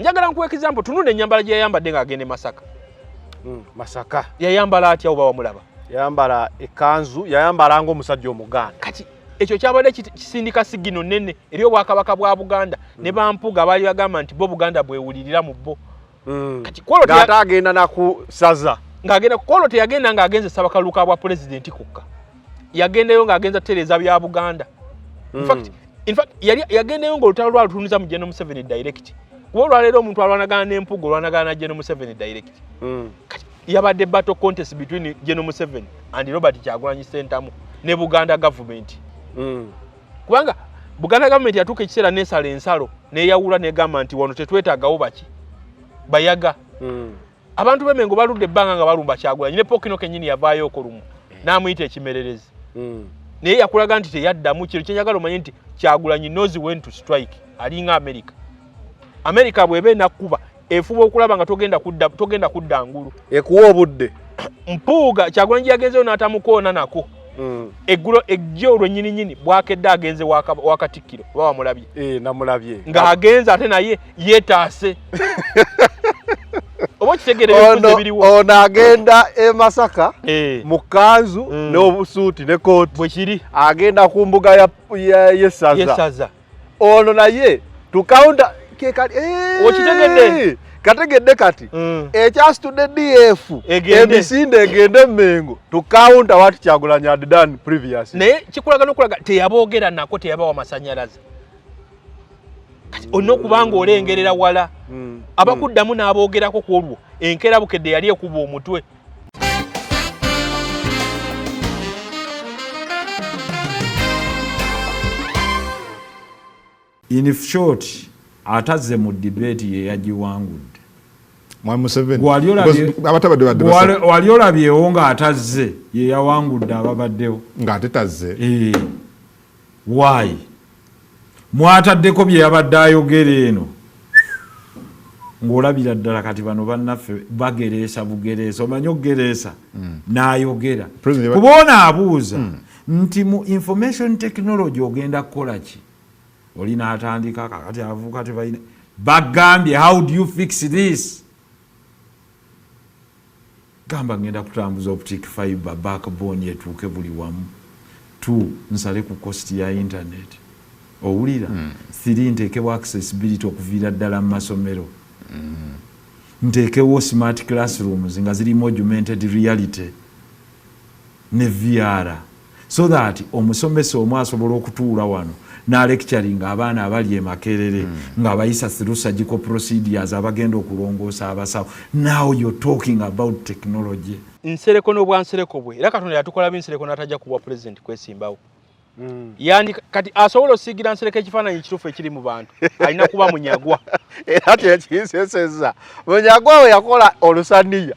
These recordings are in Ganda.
Njagala nkuwa example, tunula ennyambala gye yayambadde ng'agenda e Masaka. Masaka. Yayambala atya oba wamulaba? Yayambala ekkanzu, yayambala ng'omusajja Omuganda. Kati ekyo kyabadde kisindika sigino nnene eri obwakabaka bwa Buganda ne bampuga abaali bagamba nti bo Buganda bwewulirira mu bo. Kati kwolwo Ng'ate agenda na ku ssaza. Ng'agenda kwolwo teyagenda ng'agenze ssabakalu ka bwa pulezidenti kokka. Yagendayo ng'agenza kutereeza bya Buganda. In fact, yali yagendayo ng'olutalo lwalutunuza mu General Museveni direct. Kuba olwaleero omuntu alwanagana n'empuga olwanagana na General Museveni direct. Kati yabadde battle contest between General Museveni and Robert Kyagulanyi Ssentamu ne Buganda government. Kubanga Buganda government yatuuka ekiseera n'esala ensalo n'eyawula n'egamba nti wano tetwetaagawo baki bayaga. Abantu b'Emengo baludde ebbanga nga balumba Kyagulanyi ne Pokino kennyini yavaayo okolumu n'amuyita ekimererezi. Naye yakulaga nti teyaddamu. Kino kye njagala omanye nti Kyagulanyi knows when to strike. Alinga America. America bw'eba enakkuba efuba okulaba nga togenda kudda ngulu. Ekuwa obudde. Mpuuga Kyagulanyi yagenzeyo n'atamukoona nako. Eggulo ejjo olwo nnyini bwakedde agenze wa Katikkiro oba wamulabye? Namulabye. Ng'agenze ate naye yeetaase. Oba okitegeera ebyobufuzi ebiriwo? Ono agenda e Masaka mu kkanzu n'obusuuti ne kooti. Bwe kiri. Agenda ku mbuga y'essaza. Y'essaza. Ono naye tukawunta ke kali, Okitegedde? Kategedde kati. Ekyasitudde DF Egende. Emisinde egende Mmengo tukawunta what Kyagulanyi had done previously. Naye kikulaga n'okulaga teyaboogera nako, teyabawa masannyalaze. Kati olina okuba nga olengerera wala. Abakuddamu n'aboogerako ku olwo enkeera Bukedde yali ekuba omutwe. In short, atazze mu debate ye yagiwangudde. Mwami Museveni. Wali olabye- Because abatabadde badde basatu. Wali olabyewo ng'atazze ye yawangudde ababaddewo? Ng'ate tazze. Why? Mwataddeko bye yabadde ayogera eno. Ng'olabira ddala kati bano bannaffe bagereesa bugereesa, omanyi okugereesa n'ayogera. President Kuba ono abuuza nti mu information technology ogenda kukola ki? Oli n'atandika kakati abavubuka tebalina. Bagambye how do you fix this? Gamba ngenda kutambuza optic fiber backbone etuuke buli wamu. 2, nsale ku cost ya internet. Owulira? 3, nteekewo accessibility okuviira ddala mu masomero. Nteekewo smart classrooms nga zirimu augmented reality ne VR so that omusomesa omu asobola okutuula wano n'alecturinga abaana abali e Makerere ng'abayisa through surgical procedures abagenda okulongoosa abasawo. Now you're talking about technology. Nsereko n'obwansereko bwe, era Katonda yatukola binsereko n'atajja kuwa president kwesimbawo. Yandi kati asobola osiigira Nsereko ekifaananyi ekituufu ekiri mu bantu, alina kuba Munyagwa. Era kyekinsesezza, Munyagwa we yakola olusaniya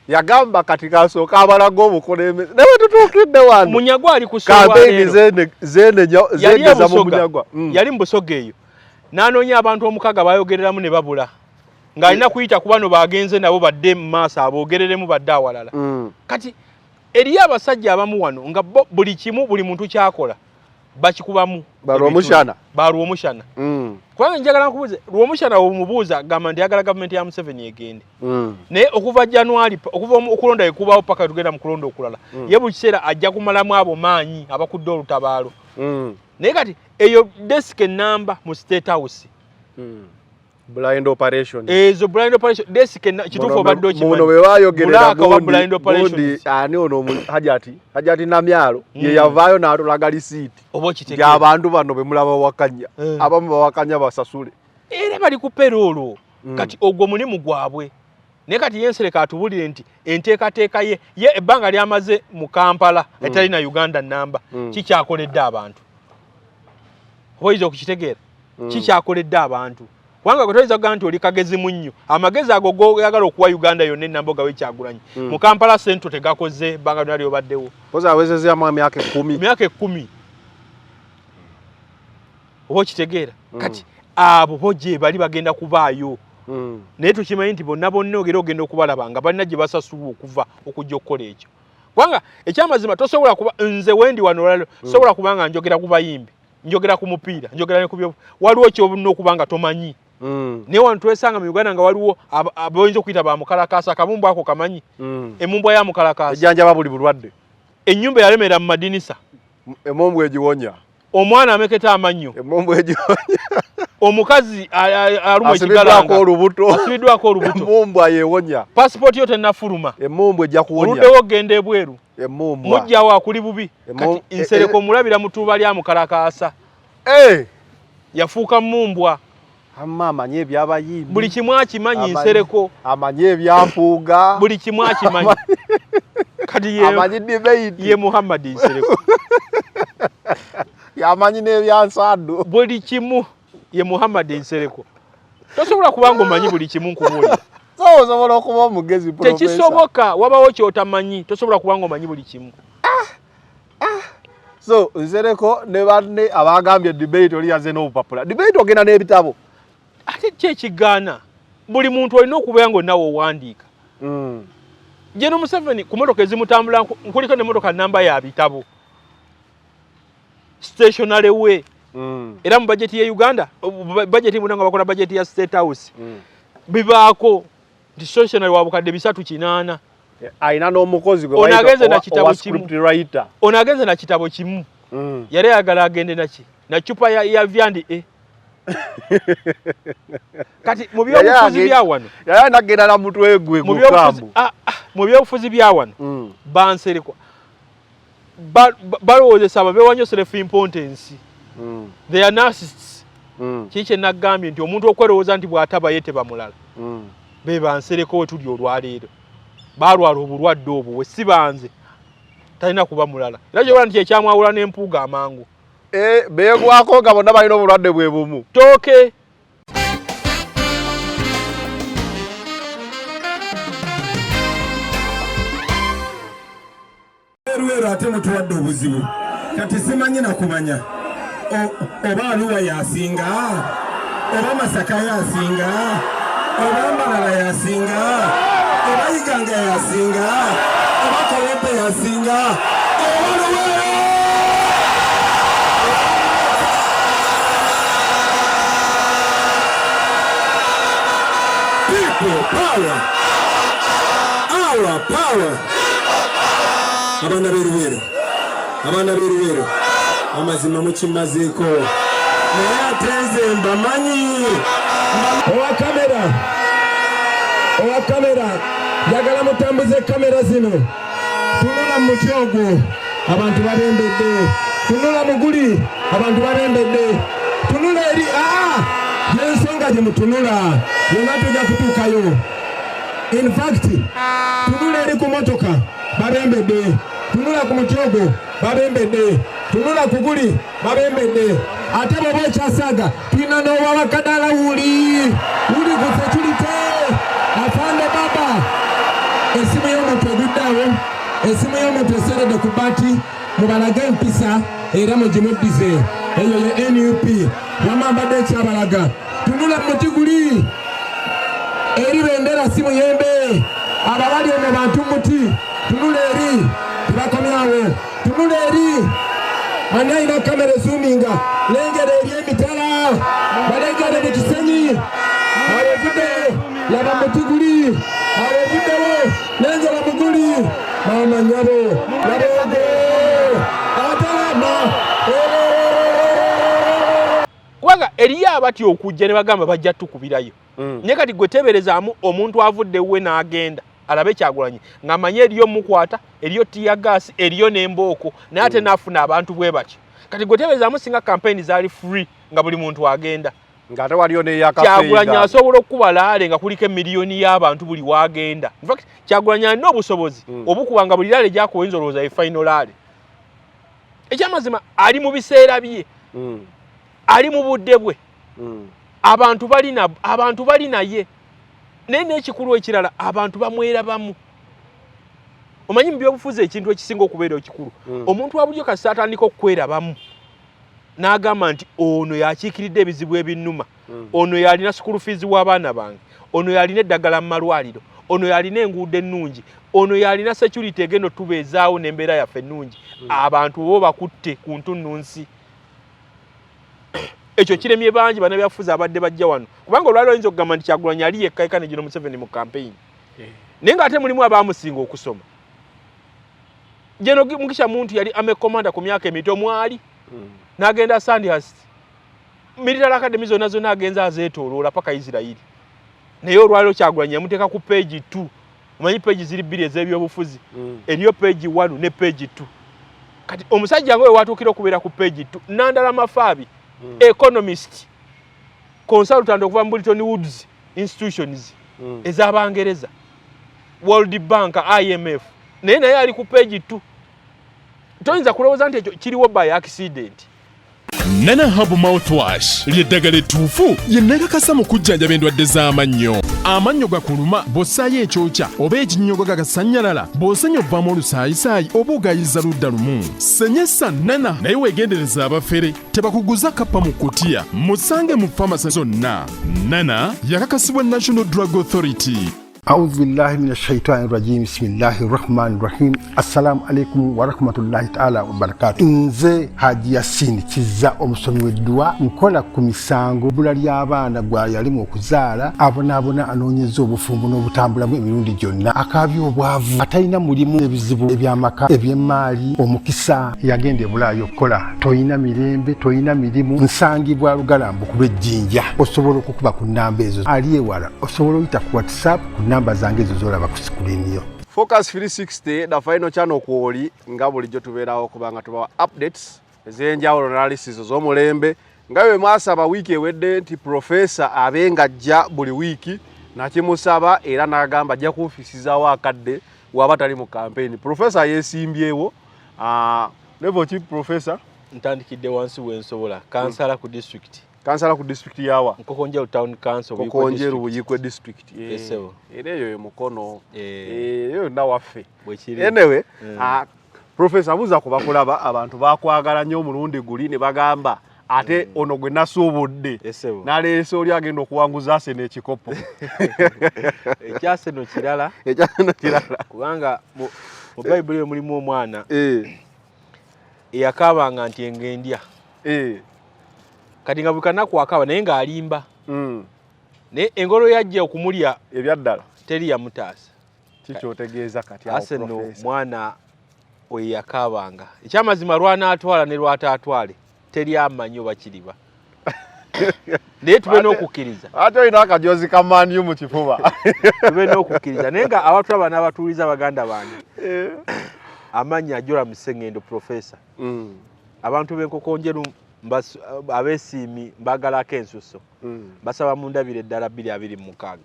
yagamba kati kasooka abalaga obukulembeze naye tutuukidde wano. Munyagwa ali ku Campaign ssomero. zenegeza Yali mu e Busoga. Munyagwa. Yali mu Busoga eyo n'anoonya abantu 6 bayogereramu ne babula, ng'alina kuyita ku bano bagenze nabo badde mu maaso aboogereremu badde awalala. Kati eriyo abasajja abamu wano nga bo buli kimu buli muntu kyakola bakikubamu. Ba Rwomushana. Ba Rwomushana. Kubanga njagala nkubuuze, Rwomushana omubuuza gamba nti ayagala gavumenti ya Museveni egende. Naye okuva January okuva okulonda ekubawo paka tugenda mu kulonda okulala. Ye buli kiseera ajja kumalamu abo maanyi abakudde olutabaalo. Naye kati eyo desk enamba mu State House. Blind operation. Ezo blind operation desk kituufu obadde okimanyi. Muno bwe bayogerera Black oba blind operations. Gundi, ani ono Hajati Namyalo, ye yavaayo n'atulaga lisiiti. Oba okitegeera. Gy'abantu bano be mulaba bawakanya. Abamu bawakanya basasule. Era bali ku payroll. Kati ogwo mulimu gwabwe. Naye kati ye Nsereko atubulire nti enteekateeka ye ebbanga ly'amaze mu Kampala etali na Uganda namba, kikyakoledde abantu. Oba oyinza okukitegeera? Kikyakoledde abantu. Kubanga gwe toyinza kugamba nti oli kagezi munnyo. Amagezi ago g'oyagala okuwa Uganda yonna ennamba ogawe Kyagulanyi. Mu Kampala Central tegakoze ebbanga lyonna ly'obaddewo. Mpozi awezezaamu emyaka 10. Emyaka 10. Oba okitegeera? Kati abo bo gye bali bagenda kubaayo. Naye tukimanyi nti bonna bonna ogera ogenda okubalaba nga balina gye basasulwa okuva okujja okukola ekyo. Kubanga ekyamazima tosobola kuba nze wendi wano olwaleero, sobola kuba nga njogera ku bayimbi, njogera ku mupiira, njogera ne ku byo, waliwo ky'olina okuba nga tomanyi. Naye wano twesanga mu Uganda nga waliwo aboyinza okuyita ba mukalakasa, akabumbu ako kamanyi, emumbwa ya mukalakasa ejjanjaba buli bulwadde, ennyumba yalemera mu madinisa, emumbwa egiwonya, omwana ameketa amannyo, emumbwa egiwonya, omukazi alumwa asibiddwako olubuto, asibiddwako olubuto, emumbwa yewonya, pasipooti yo tennafuluma, emumbwa ejja kuwonya, oluddewo ogenda ebweru, emumbwa mujjawo akuli bubi. Kati Nsereko omulabira mu ttuuba lya mukalakasa. Yafuuka mumbwa. Amma amanyi ebyabayimbi, buli kimu akimanyi. Nsereko amanyi ebyampuuga, buli kimu akimanyi. Kati amanyi debate, ye Muhammad Nsereko yamanyi n'ebyansandu, buli kimu ye Muhammad Nsereko. Tosobola kubanga omanyi buli kimu, nkubuulira. So osobola okuba omugezi, tekisoboka. Wabawo kyotamanyi, tosobola kubanga omanyi buli kimu. So Nsereko ne banne abagambye debate, oli yaze n'obupapula, debate ogenda n'ebitabo. Ate ki ekigaana? Buli muntu olina okubeera nga onawe owandiika. General Museveni ku motoka ezimutambula nkuliko nemotoka namba ya bitabo, stationary we. Era mu bajeti ye Uganda, bajeti muna nga bakola bajeti ya State House, bibaako nti stationary wa bukadde 380. Alina n'omukozi gwe Ono agenze na kitabo kimu, script writer. Ono agenze na kitabo kimu. Yali ayagala agende naki? Na cupa ya vyandi e. Kati mu byobufuzi bya wano, yali anagenda na mutwe gwe gukambu. Mu byobufuzi bya wano, banserekwa balowoozesa ababeewa self importance. They are narcissists. Kiki kye nagambye nti omuntu okwerowooza nti bw'ataba ye teba mulala. Be bansereko we tuli olwaleero balwala obulwadde obwo, we si banze talina kuba mulala, era kyobola nti ekyamwawula n'empuuga amangu. Beegwako nga bonna balina obulwadde bwe bumu. Tooke. Lwero ate mutuwadde obuzibu, kati simanyi nakumanya oba Aluwa yasinga, oba Masaka yasinga, oba Mbalala yasinga, oba Iganga yasinga, oba Kawempe yasinga, oba Luweero. People power, our power. Abaana b'eruweero, abaana b'eruweero, amazima mukimazeeko, naye ate nze mbamanyi. Owa kamera, owa kamera, njagala mutambuze kamera zino. Tunula mu muti ogwo, abantu babembedde. Tunula muguli, abantu babembedde. Tunula eri aa yensonga gye mutunula yonna, tujja kutuukayo. In fact, tunula eri ku motoka, babembedde. Tunula ku muti ogwo, babembedde. Tunula ku guli, babembedde. Ate bw'oba okyasaaga, tulina n'owawakadala wuli wuli ku security, afande baba. Esimu y'omuntu eguddeawo, esimu y'omuntu eseredde ku bati, mubalage empisa era mugimuddize. Eyo ye NUP. Wama mbadde ekyabalaga, tunula mu muti guli eri, bendera si muyembe. Abo abali omwo bantu muti. Tunula eri, tebakomyawo. Tunula eri, ani alina kamera ezuuminga? Lengera eri emitala, balengere mu Kisenyi. Awo ovudde, laba muti guli awo ovuddewo, lengera muguli. Maama nyabo, laba ogwo atalama. Kubanga eriyo abatya okujja ne bagamba bajja tukubirayo. Naye kati gwe teberezaamu omuntu avudde we n'agenda alabe Kyagulanyi ng'amanye eriyo mukwata, eriyo tear gas, eriyo n'embooko, naye ate n'afuna abantu bwe batyo. Kati gwe teberezaamu singa campaign zaali free nga buli muntu agenda, ng'ate waliyo Kyagulanyi asobola okukuba rally nga kuliko emiliyoni y'abantu buli wagenda. In fact, Kyagulanyi alina obusobozi obukuba nga buli rally gyakuba oyinza olowooza ye final rally. Ekyamazima, ali mu biseera bye, ali mu budde bwe. Abantu bali naye. Naye n'ekikulu ekirala, abantu bamwerabamu. Omanyi mu byobufuzi ekintu ekisinga okubeera ekikulu, omuntu wa bulijjo kasita atandika okukwerabamu n'agamba nti ono yakiikiridde ebizibu ebinnuma, ono yalina school fees w'abaana bange, ono yalina eddagala mu malwaliro, ono yalina enguudo ennungi, ono yalina security egenda otubeezaawo n'embeera yaffe ennungi, abantu bo bakutte ku ntunnunsi. Ekyo kiremye bangi bannabyabufuzi abadde bajja wano, kubanga olwaliro oyinza okugamba nti Kyagulanyi ali yekka yekka ne General Museveni mu campaign, naye ng'ate mulimu abaamusinga okusoma. General Mugisha Muntu yali army commander ku myaka emito mwali, n'agenda Sandhurst, military academy zonna zonna agenza azeetooloola paka Isirairi. Naye olwaliro Kyagulanyi yamuteeka ku page 2. Omanyi page ziri bbiri ez'ebyobufuzi, eriyo page 1 ne page 2. Kati omusajja nga we watuukira okubeera ku page 2, Nandala Mafaabi, economist consultant okuva mu Bretton Woods institutions ez'Abangereza, World Bank, IMF, naye ali ku page 2. Toyinza kulowooza nti ekyo kiriwo by accident. Nana Herb Mouthwash ly'eddagala ettuufu lye nakakasa mu kujjanjaba endwadde z'amannyo. Amannyo gakuluma bw'ossaayo ekyokya oba ekinnyogo gagasannyalala, bw'osenya ovaamu olusaayisaayi oba ogayiza ludda lumu. Senyesa Nana, naye weegendereza abafere tebakuguza kappa mu kutiya. Musange mu famasi zonna. Nana yakakasibwa National Drug Authority. أعوذ بالله من الشيطان الرجيم، بسم الله الرحمن الرحيم. السلام عليكم ورحمة الله تعالى وبركاته. Nze Haji Yasini Kiza, omusomi w'edduwa. Nkola ku misango, bbula ly'abaana, gwa yalimu okuzaala, abonaabona, anoonyeza obufumbo n'obutambulamu emirundi gyonna, akaabya obwavu, atalina mulimu, ebizibu eby'amaka, eby'emmaali, omukisa yagenda e Bulaayi okukola, toyina mirembe, toyina mirimu. Nsangibwa Lugalambu ku lw'Ejjinja. Osobola okukuba ku nnamba ezo. Ali ewala osobola oyita ku WhatsApp ku namba zange ezo zolaba ku screen yo. Focus 360, the final channel kwoli. Nga bulijjo tubeerawo kubanga tubawa updates ez'enjawulo, analysis ez'omulembe. Nga bwe mwasaba wiiki ewedde nti professor abe nga ajja buli wiiki, nakimusaba era n'agamba ajja kunfisizaawo akadde waba tali mu campaign. Professor yeesimbyewo. Level ki, professor? Ntandikidde wansi wensobola, kansala ku district. Kansala ku district yawa? Nkokonjeru Town Council. Nkokonjeru, Buikwe District. Yes, sir. Era eyo ye Mukono. Eh. Eyo yonna waffe. Bwekiri. Anyway, professor, buuza ku bakulaba. Abantu bakwagala nnyo omulundi guli ne bagamba ate ono gwe nasuubudde Yes, sir. n'aleese oli agenda okuwanguza Arsenal ekikopo. Ekyaseno kirala. Ekyaseno kirala. Kubanga mu Bayibuli eyo mulimu omwana eyakaabanga nti engendya. Kati nga buli kanaku akaaba naye ng'alimba, naye engolo yajja okumulya. Ebyaddala. Teri yamutaasa. Kikyotegeeza kati awo, Arsenal Professor? Mwana oyo yakaabanga, ekyamazima lwanaatwala ne lwataatwale teri amanyi oba kiriba, naye tube n'okukkiriza. Ate olina akajozi ka Man U mu kifuba. Tube n'okukkiriza, naye nga abatulaba n'abatuuliza, baganda bange, amannya Joram Sengendo, professor. Abantu b'Enkokonjeru abeesiimi mbagalako ensuso. Basaba mundabire eddala 2026.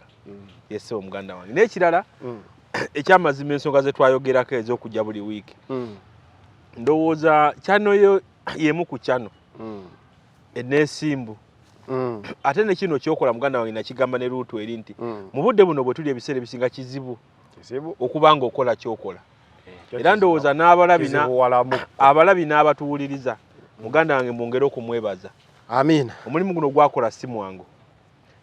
Yesse omuganda wange. N'ekirala, ekyamazima, ensonga ze twayogerako ez'okujja buli wiiki, ndowooza channel yo yemu ku channel eneesimbu. Ate ne kino kyokola, muganda wange, nakigamba ne luutu eri nti mu budde buno bwe tuli, ebiseera ebisinga kizibu Kizibu. okuba nga okola kyokola. Kyo Era ndowooza n'abalabi kizibuwalamu. Abalabi n'abatuwuliriza, muganda wange mwongere okumwebaza. Amiina. Omulimu guno gwakola si mwangu,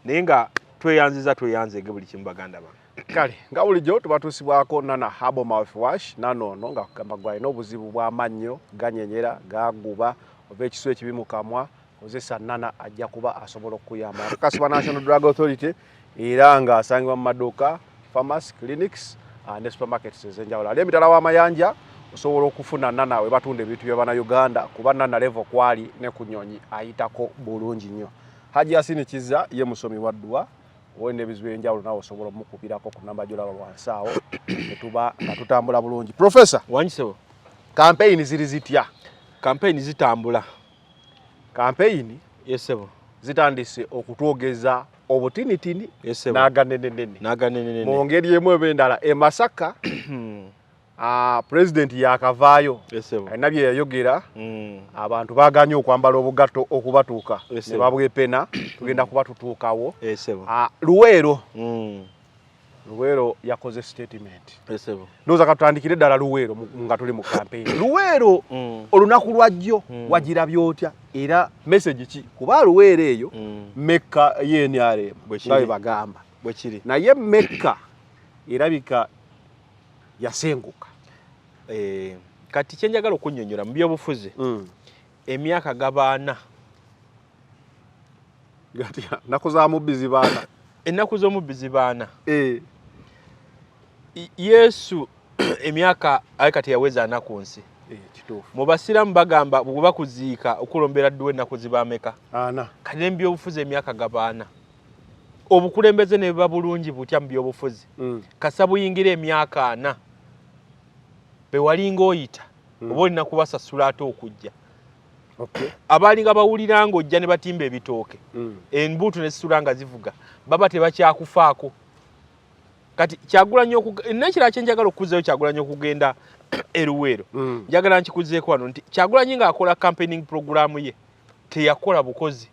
naye nga tweyanziza, tweyanzeege buli kimu, baganda bange. Kale, nga bulijjo tubatuusibwako Nana Herbal Mouthwash. Nana ono nga kugamba gwalina obuzibu bw'amannyo ganyenyera, gaguba oba ekisu ekibi mu kamwa, kozesa Nana, ajja kuba asobola okukuyamba. Akakasibwa National Drug Authority era ng'asangibwa mu maduuka, pharmacy, clinics ne supermarkets ez'enjawulo. Ali emitala w'amayanja osobola okufuna Nana we batunda ebintu by'Abannayuganda, kuba Nana level kwali ne ku nyonyi ayitako bulungi nnyo. Haji Yasini Kiza ye musomi wa dduwa. Olina ebizibu ebyenjawulo nawe osobola omukubirako ku namba gyolaba wansi awo, netuba nga tutambula bulungi. Professor. Wangisebo. Kampeyini ziri zitya? Kampeyini zitambula. Kampeyini Yesebo. zitandise okutwogeza obutinitini Yesebo. n'aganenenene. N'aganenenene. Mu ngeri emu eba endala, e Masaka pulezidenti yakavaayo, Yesebo. alina bye yayogera. Abantu baganye okwambala obugatto okubatuuka Yesebo. ne babwepena. Tugenda kuba tutuukawo. Yesebo. Luweero, Luweero yakoze statement. Yesebo. Ndowooza katutandikire ddala Luweero nga tuli mu campaign. Luweero, olunaku lwajjo wagirabye otya era message ki? Kuba Luweero eyo mekka ye NRM Bwe kiri. nga bwe bagamba, Bwe kiri. naye mekka erabika yasenguka. Kati kyenjagala okunnyonnyola mu byobufuzi, emyaka gabaana. Gatya, nnaku za mubbi zibaana. Ennaku z'omubbi zibaana. Eh. Yesu emyaka aye kati yaweza ana ku nsi. Eh, kituufu. Mu basiraamu bagamba bwe bakuziika okulombera dduwa ennaku ziba meka? Ana. Kati ne mu byobufuzi emyaka gabaana. Obukulembeze ne buba bulungi butya mu byobufuzi? Kasa buyingira emyaka 40 be walinga oyita oba olina kubasasula ate okujja. Abaalinga bawulira ng'ojja ne batimba ebitooke, embuutu ne zisula nga zivuga, baba tebakyakufaako. Kati Kyagulanyi n'ekirala kye njagala okukuzayo, Kyagulanyi okugenda e Luweero, njagala nkikuzeeko wano nti Kyagulanyi ng'akola campaigning program ye teyakola bukozi,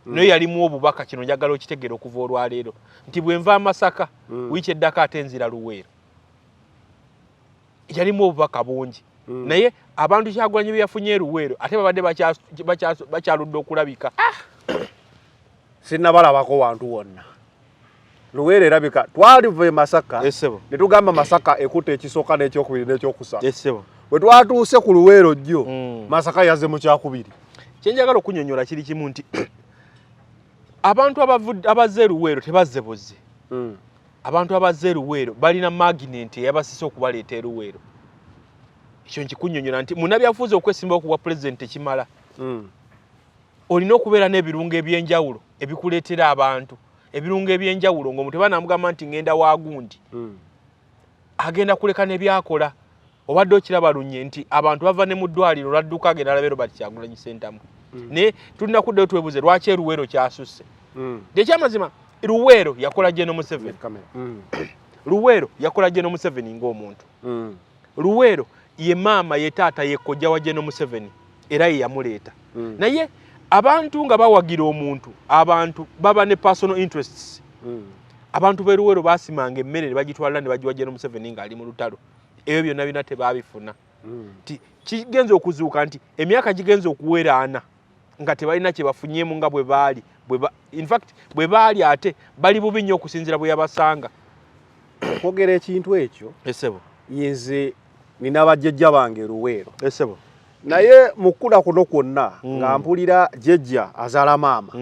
naye yalimu obubaka. Kino njagala okitegeera okuva olwaleero nti bwe nva Masaka wiiki eddako ate nzira Luweero. Yalimu obubaka bungi, naye abantu Kyagulanyi bye yafunye e Luweero ate babadde bakyaludde okulabika. Sinnabalabako wantu wonna. Luweero erabika twaliva e Masaka ne tugamba Masaka ekutte ekisooka n'ekyokubiri n'ekyokusatu. Bwe twatuuse ku Luweero jjo, Masaka yazze mu kyakubiri. Kye njagala okunyonyola kiri kimu nti abantu abazze e Luweero tebazze buzzi. Abantu abazze e Luweero balina magnet eyabasise okubaleeta e Luweero. Ekyo nkikunyonyola nti munnabyabufuzi okwesimbawo ku bwa pulezidenti tekimala. Olina okubeera n'ebirungo ebyenjawulo ebikuleetera abantu, ebirungo ebyenjawulo ng'omuntu banamugamba nti ngenda wa gundi, agenda kuleka nebyakola. Obadde okiraba lunye nti abantu bava ne mu ddwaliro lwadduka agenda alabe Robert Kyagulanyi Ssentamu. Naye tulina kuddayo twebuze lwaki eruweero kyasusse. Ekyamazima Luweero yakola General Museveni. Luweero yakola General Museveni ng'omuntu. Luweero ye maama, ye taata, ye kojja wa General Museveni, era ye yamuleeta. Naye abantu nga bawagira omuntu, abantu baba ne personal interests. Abantu b'e Luweero baasimanga emmere ne bagitwalira ne bagiwa General Museveni ng'ali mu lutalo. Ebyo byonna byonna tebaabifuna. Nti kigenza okuzuuka nti emyaka gigenza okuwera 40 nga tebalina kye bafunyemu nga bwe baali. In fact bwe baali ate bali bubi nnyo okusinziira bwe yabasanga. Okwogera ekintu ekyo, Esebo. Nze nina bajjajja bange Luweero. Esebo. Naye mu kkula kuno kwonna nga mpulira jjajja azaala maama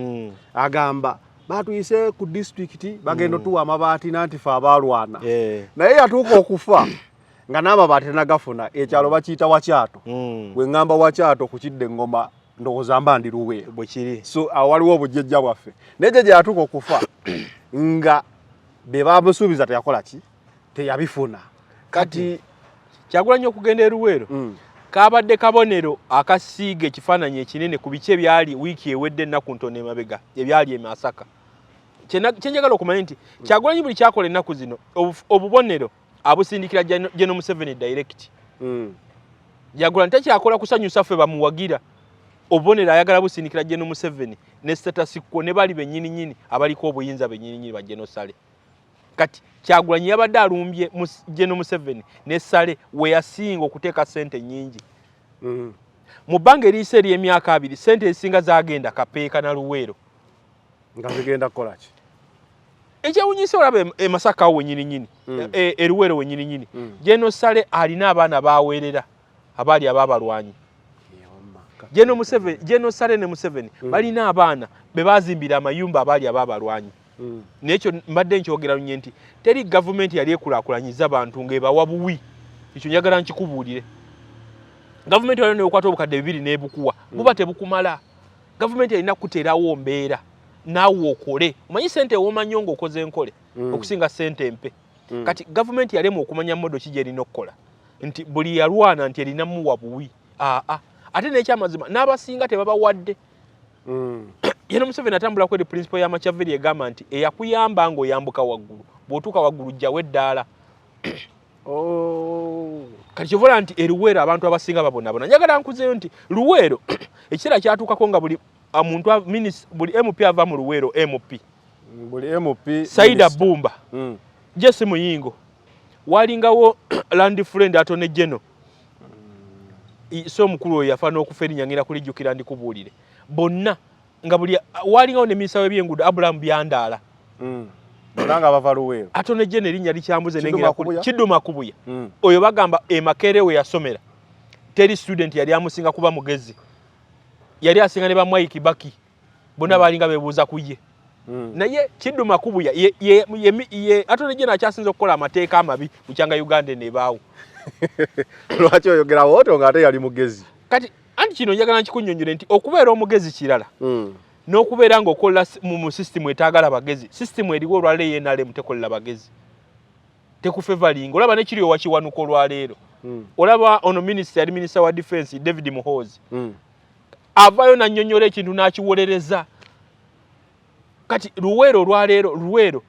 agamba batuyise ku disitulikiti bagenda otuwa amabaati nanti fe abaalwana. Naye yatuuka okufa nga n'amabaati tanagafuna. Ekyalo bakiyita Wakyato. Bwe ŋŋamba Wakyato ku kidda eŋŋoma ndowooza mba ndi Luweero. Bwe kiri. So awo waliwo obujjajja bwaffe. Naye jjajja yatuuka okufa nga be bamusuubiza teyakola ki, teyabifuna. Kati Kyagulanyi okugenda e Luweero kabadde kabonero akasiiga ekifaananyi ekinene ku biki ebyali wiiki ewedde, ennaku ntono emabega, ebyali e Masaka. Kyenjagala okumanya nti Kyagulanyi buli kyakola ennaku zino obubonero abusindikira General Museveni direct. Kyagulanyi takyakola kusanyusa ffe bamuwagira, obubonero ayagala busindikira General Museveni ne status quo ne bali bennyini nnyini abaliko obuyinza bennyini nnyini ba General Saleh. Kati Kyagulanyi yabadde alumbye General Museveni ne Saleh we yasinga okuteeka ssente nnyingi. Mu bbanga eriyise ery'emyaka 20 ssente ezisinga zaagenda Kapeeka na Luweero. Nga zigenda kukola ki? Ekyewunyisa olaba e Masaka awo wennyini nnyini, e Luweero wennyini nnyini, General Saleh alina abaana baaweerera abaali ab'abalwanyi. General Museveni, General Saleh ne Museveni balina abaana be bazimbira amayumba abaali ab'abalwanyi. Naye ekyo mbadde nkyogera lunye nti teri gavumenti yali ekulaakulanyiza bantu ng'ebawa buwi. Ekyo njagala nkikubuulire. Gavumenti waliwo neokwata obukadde 2 n'ebukuwa, buba tebukumala. Gavumenti erina kuteerawo mbeera naawe okole. Omanyi ssente ewooma nnyo ng'okoze enkole okusinga ssente empe. Kati gavumenti yalema okumanya model ki gy'erina okukola nti buli yalwana nti erina muwa buwi. Aa, ate n'ekyamazima n'abasinga tebabawadde. Yeno Museveni atambula kweri principle ya Machiavelli egamba nti eyakuyamba ng'oyambuka waggulu, bw'otuuka waggulu jjawo eddaala. Kati kyova nti e Luweero abantu abasinga babonabona. Njagala nkuzeeyo nti Luweero ekiseera kyatuukako nga buli muntu buli MP ava mu Luweero MP. Buli MP Saida Bumba, Jesse Muyingo, walingawo land friend Attorney General. So omukulu oyo yafa n'okufa erinnya ngenda kulijjukira ndikubuulire. Bonna nga buli walingawo ne minisita w'ebyenguudo Abraham Byandaala. Bonna nga bava Luweero. Attorney General erinnya likyambuze nengera Kiduma Kubuya. Oyo bagamba e Makerere we yasomera teri student yali amusinga kuba mugezi. Yali asinga ne ba Mwai Kibaki. Bonna balinga bebuuza ku ye. Naye Kiddu Makubuya ye, ye, ye, ye Attorney General akyasinze okukola amateeka amabi bukyanga Uganda eno ebaawo. Lwaki oyogerawo otyo ng'ate yali mugezi? Kati anti kino njagala nkikunnyonnyole nti okubeera omugezi kirala n'okubeera ng'okola mu sisitimu etaagala bagezi. Sisitimu eriwo olwaleero NRM tekolera bagezi, tekufevalinga. Olaba nekiri owakiwanuka olwaleero. Olaba ono minisita, yali minisita wa defense David Muhoozi, avaayo n'annyonnyola ekintu n'akiwolereza. Kati Luweero olwaleero, Luweero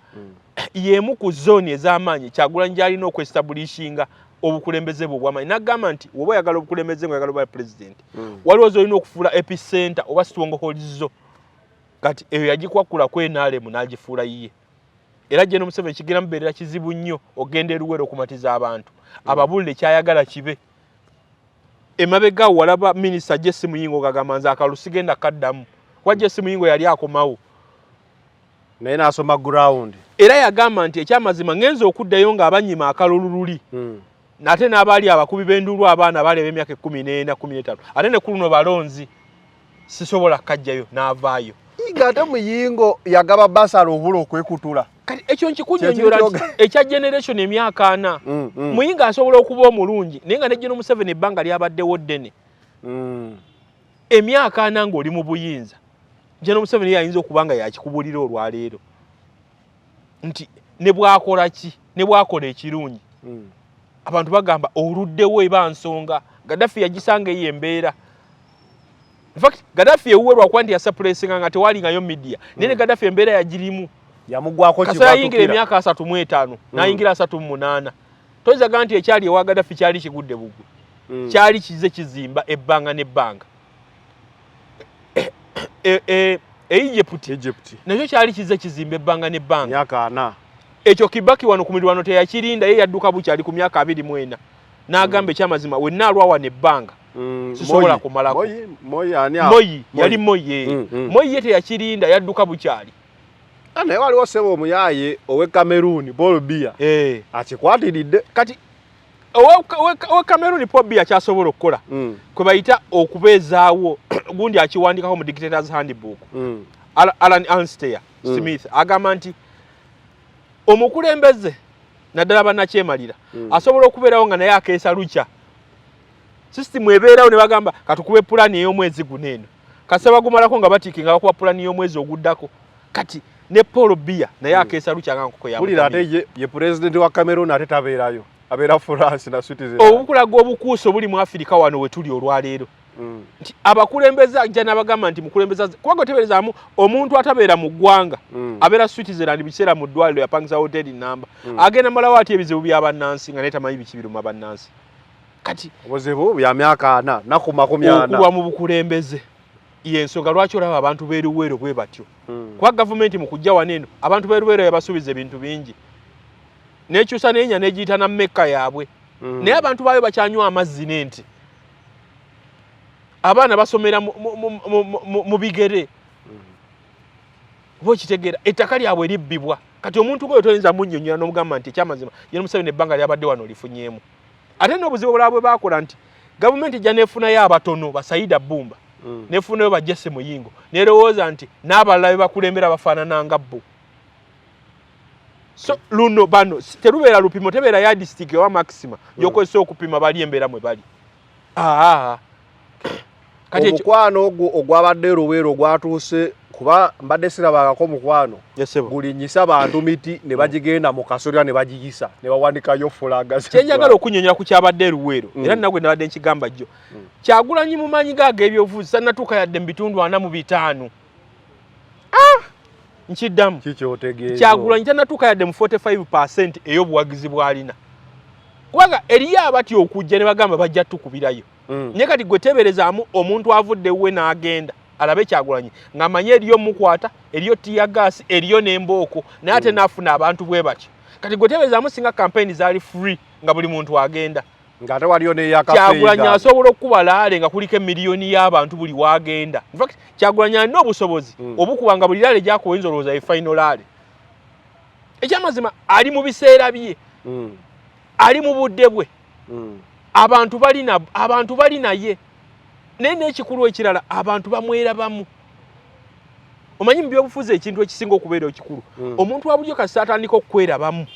y'emu ku zooni ez'amaanyi Kyagulanyi gy'alina okwestablishinga obukulembeze bwe obw'amaanyi. N'agamba nti woba oyagala obukulembeze, nga oyagala oba pulezidenti, waliwo z'olina okufuula epicenter oba stronghold zo. Kati eyo yagikwakkula ku NRM n'agifuula yiye. Era Gen Museveni kigenda mubeerera kizibu nnyo okugenda e Luweero okumatiza abantu, ababulire kyayagala kibe. Emabega awo walaba minisita Jesse Muyingo ng'agamba nze akalulu sigenda kaddamu, kuba Jesse Muyingo yali akomawo naye n'asoma ground. Era yagamba nti ekyamazima ngenza okuddayo ng'abanyima akalulu luli, ate n'abaali abakubi b'enduulu, abaana baali ab'emyaka 14, 15, ate ne ku luno balonzi, sisobola kajjayo, n'avaayo. Ng'ate Muyingo yagaba basala obula okwekutula. Kati ekyo nkikunyonyola nti ekya generation emyaka 40, Muyingo asobola okuba omulungi, naye nga ne Gen Museveni ebbanga lyabaddewo ddene, emyaka 40 ng'oli mu buyinza, Gen Museveni ye ayinza okuba nga yakikubulira olwaleero nti ne bwakola ki, ne bwakola ekirungi, abantu bagamba oluddewo. Eba nsonga Gaddafi yagisanga eyo embeera. In fact, Gaddafi ewuwe lwakuba nti yasuppressinga nga tewalingayo media, naye ne Gaddafi embeera yagirimu. Yamugwako. Kasita yayingira emyaka 35, n'ayingira 38, toyinza gamba nti ekyali ewa Gaddafi kyali kigudde bugwe. Kyali kize kizimba ebbanga n'ebbanga. E Egypt Egypt nakyo kyali kize kizimba ebbanga n'ebbanga. Myaka 40. Ekyo Kibaki wano ku mirwano teyakirinda, ye yadduka bukyali ku myaka 24, n'agamba ekyamazima wenna alwa wano ebbanga sisobola Moi. kumalako. Moi, Moi ani awo? Moyi yali Moyi ye. Moyi ye teyakirinda, yadduka bukyali. Ah, naye waliwo ssebo omuyaaye ow'e Cameroon, Paul Biya, akikwatiridde. Kati owe Cameroon Paul Biya kyasobola okukola kwe bayita okubeezaawo gundi, akiwandikako mu Dictators Handbook, Alan Alastair Smith agamba nti omukulembeze naddala bannakyemalira asobola okubeerawo nga naye akeesa lukya. Sisitimu ebeerawo ne bagamba katukube pulaani ey'omwezi guno eno, kasita bagumalako nga batiikinga bakuba pulaani y'omwezi oguddako. Kati ne Paul Biya naye akeesa lukya nga nkoko ya Wulira, ate mutamiro. ye pulezidenti wa Cameroon ate tabeerayo, abeera France na Switzerland. Obukulaga obukuusa obuli mu Afirika wano we tuli olwaleero nti abakulembeze ajja n'abagamba nti mukulembeze kubanga oteberezaamu omuntu atabeera mu ggwanga, abeera Switzerland biseera mu ddwaliro, yapangisa hoteri namba, agenda malawo ati ebizibu bya bannansi nga naye tamanyi biki biruma bannansi. Kati obuzibu bya myaka 40 naku 40. Okuba mu bukulembeze yensonga lwaki olaba abantu b'eruweero bwe batyo, kuba gavumenti mu kujja wano eno abantu b'eruweero yabasuubiza ebintu bingi, nekyusa nenya negiyita na mekka yaabwe, naye abantu baayo bakyanywa amazzi n'ente, abaana basomera mu bigere, oba okitegeera, ettaka lyabwe libbibwa. Kati omuntu gweyo toyinza munnyonnyola n'omugamba nti ekyamazima ye Museveni ebbanga lyabadde wano olifunyeemu. Ate n'obuzibu obulala bwe baakola nti gavumenti ejja neefunayo abatono ba Saida Bbumba, neefunayo ba Jesse Muyingo, nerowooza nti n'abalala be bakulembera bafaanana nga bo. So luno bano terubeera lupimo, tebeera yardstick oba maxima gyokozesa okupima bali embeera mwe bali. Aa, kati omukwano ogwo ogwabadde Luweero gwatuuse kuba mbadde sirabangako mukwano gulinyisa bantu miti ne bagigenda mu kasolya ne bagiyisa ne bawandikayo fulaga. Kyenjagala okunyonyola ku kyabadde Luweero, era nagwe nabadde nkigamba jjo, Kyagulanyi mu maanyi ge ag'ebyobufuzi tannatuuka yadde mu bitundu 45. Nkiddamu. Kikyotegeeza? Kyagulanyi tannatuuka yadde mu 45% ey'obuwagizi bw'alina, kubanga eriyo abatya okujja ne bagamba bajja tukubirayo. Naye kati gwe teeberezaamu omuntu avudde ewuwe n'agenda alabe Kyagulanyi ng'amanyi eriyo mukwata, eriyo tear gas, eriyo n'embooko, naye ate n'afuna abantu bwe batyo. Kati gwe teeberezaamu singa campaign zaali free nga buli muntu agenda, ng'ate waliyo Kyagulanyi asobola okukuba rally nga kuliko emiliyoni y'abantu buli wagenda. In fact, Kyagulanyi alina obusobozi obukuba nga buli rally gyakuba oyinza olowooza ye final rally. Ekyamazima ali mu biseera bye, ali mu budde bwe, abantu bali naye. Naye n'ekikulu ekirala, abantu bamwerabamu. Omanyi mu byobufuzi ekintu ekisinga okubeera ekikulu, omuntu wa bulijjo kasita atandika okukwerabamu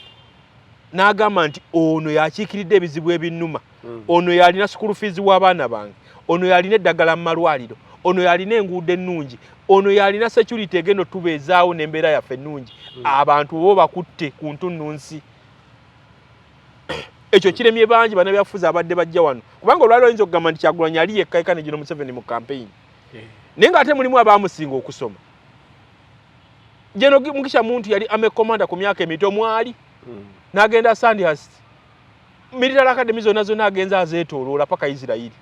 n'agamba nti ono yakiikiridde ebizibu ebinnuma, ono yalina school fees w'abaana bange, ono yalina eddagala mu malwaliro, ono yalina enguudo ennungi, ono yalina security egenda otubeezaawo n'embeera yaffe ennungi, abantu bo bakutte ku ntunnunsi. Ekyo kiremye bangi bannabyabufuzi abadde bajja wano, kubanga olwaliro oyinza okugamba nti Kyagulanyi ali yekka yekka ne General Museveni mu campaign, naye ng'ate mulimu abaamusinga okusoma. General Mugisha Muntu yali army commander ku myaka emito mwali, n'agenda Sandhurst, military academy zonna zonna agenza azeetooloola paka Isirairi.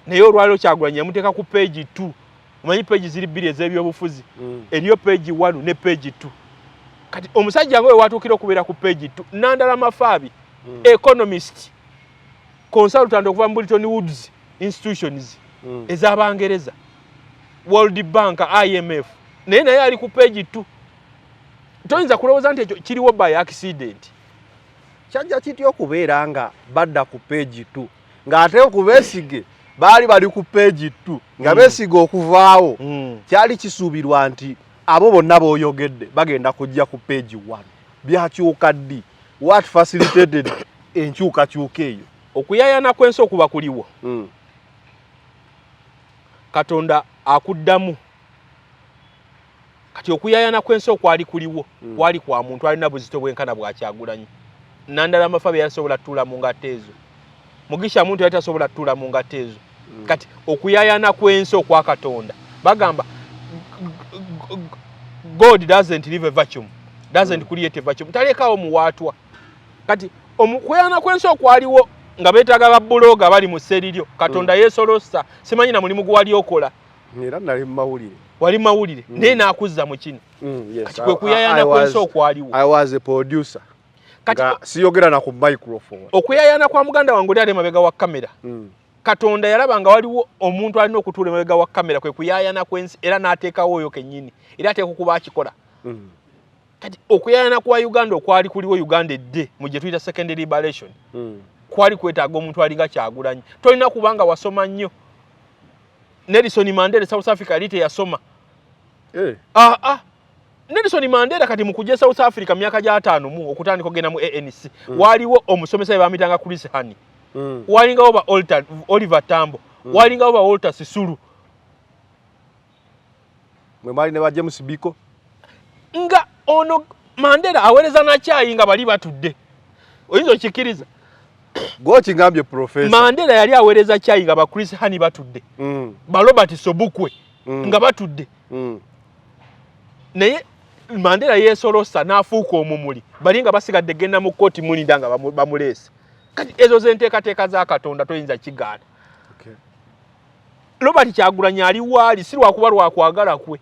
Naye olwaliro Kyagulanyi yamuteeka ku page 2. Omanyi page ziri bbiri ez'ebyobufuzi, eriyo page 1 ne page 2. Kati omusajja nga we watuukira okubeera ku page 2, Nandala Mafaabi, economist consultant okuva mu Bretton Woods institutions ez'Abangereza, World Bank, IMF, naye ali ku page 2. Toyinza kulowooza nti ekyo kiriwo by accident. Kyajja kitya okubeera nga badda ku page 2 ng'ate ku Besigye baali bali ku page 2 nga Besigye okuvaawo kyali kisuubirwa nti abo bonna b'oyogedde bagenda kujja ku page 1? Byakyuka ddi? What facilitated enkyukakyuka eyo? Okuyayana kw'ensi okuba kuliwo, Katonda akuddamu. Kati okuyayana kw'ensi okwali kuliwo kwali kwa muntu alina buzito bwenkana bwa Kyagulanyi. Nandala Mafabi yasobola tuula mu ngatto ezo, Mugisha Muntu yali tasobola tuula mu ngatto ezo. Kati okuyayana kw'ensi okwa Katonda, bagamba God doesn't leave a vacuum, doesn't create a vacuum, talekawo muwaatwa. Kati okuyayana kw'ensi okwaliwo nga beetaaga babuloga bali mu sseriryo, Katonda yeesolosa. Simanyi na mulimu gwali okola. Era nali mu mawulire. Wali mawulire, naye n'akuzza mu kino. Kati kwe kuyayana kw'ensi okwaliwo. I was a producer. Kati nga siyogera na ku microphone. Okuyayana kwa muganda wange oli ali emabega wa kamera, Katonda yalaba nga waliwo omuntu alina okutuula emabega wa kamera, kwe kuyayana kw'ensi, era n'ateekawo oyo kennyini, era ateeka okuba akikola. Kati okuyayana kwa Uganda okwali kuliwo, Uganda edde mu gye tuyita second liberation, kwali kwetaaga omuntu alinga Kyagulanyi. Tolina kubanga wasoma nnyo. Nelson Mandela, South Africa, yali teyasoma. Ah, ah. Nelson Mandela kati mu kujja South Africa mu myaka gy'ataano mu okutandika okugenda mu ANC, waliwo omusomesa we bamitanga Chris Hani, walingawo ba Oliver Tambo, walingawo ba Walter Sisulu. Mwe mwali ne ba James Biko. Nga ono Mandela aweereza nakyayi nga bali batudde. Oyinza okikkiriza? Gwokigambye, professor. Mandela yali aweereza kyayi nga ba Chris Hani batudde, ba Robert Sobukwe nga batudde, naye Mandela yeesolosa n'afuuka omumuli, bali nga basigadde genda mu kkooti mulinda nga bamuleese. Kati ezo zenteekateeka za Katonda, toyinza kigaana. Robert Kyagulanyi ali waali si lwakuba lwakwagala kwe.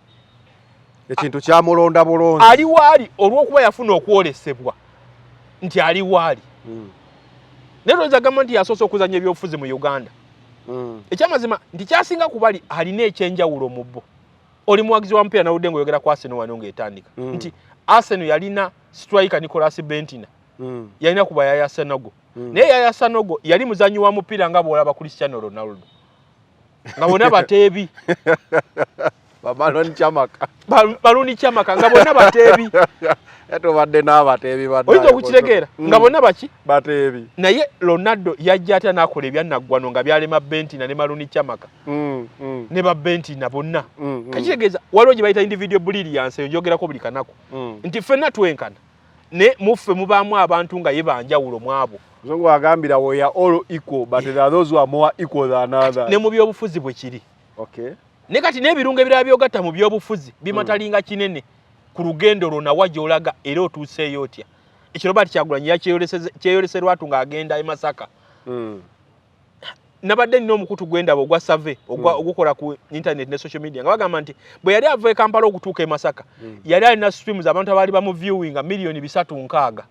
Ekintu kyamulonda bulonzi. Ali waali olw'okuba yafuna okwolesebwa nti ali waali. Naye toyinza gamba nti yasoose okuzanya ebyobufuzi mu Uganda. Ekyamazima nti kyasinga kubali alina ekyenjawulo mu bo. Oli muwagizi wa mupiira, nawudde ng'oyogera ku Arsenal wano ng'etandika, nti Arsenal yalina striker Nicolas Bendtner, yalina kuba Yaya Sanogo. Naye Yaya Sanogo yali muzanyi wa mupiira nga bw'olaba Cristiano Ronaldo, nga bonna bateebi. Bamaloni Chamaka. Baluni Chamaka, nga bonna bateebi. Tobadde n'abateebi. Oyinza okukitegeera? Nga bonna baki? Bateebi. Naye Ronaldo yajja atya n'akola ebyannaggwano nga byalema Bendtner ne Maluni Chamaka ne ba Bendtner bonna? Kakitegeeza waliwo gye bayita individual brilliance, eyo njogerako buli kanaku, nti ffenna twenkana, ne muffe mubaamu abantu nga ye banjawulo mu abo. Muzungu agambira, "We are all equal, but there are those who are more equal than others." Ne mu byobufuzi bwe kiri. Ne kati n'ebirungo ebirala byogatta mu byobufuzi bimatalinga kinene ku lugendo lwo nawa gy'olaga era otuuseeyo otya. Ekyo Robert Kyagulanyi kyeyolese lwatu ng'agenda e Masaka. Nabadde nina omukutu gwendaba ogwa survey ogukola ku internet ne social media, nga bagamba nti bwe yali ava e Kampala okutuuka e Masaka, yali alina streams, abantu abaali bamuviewinga 360,000,000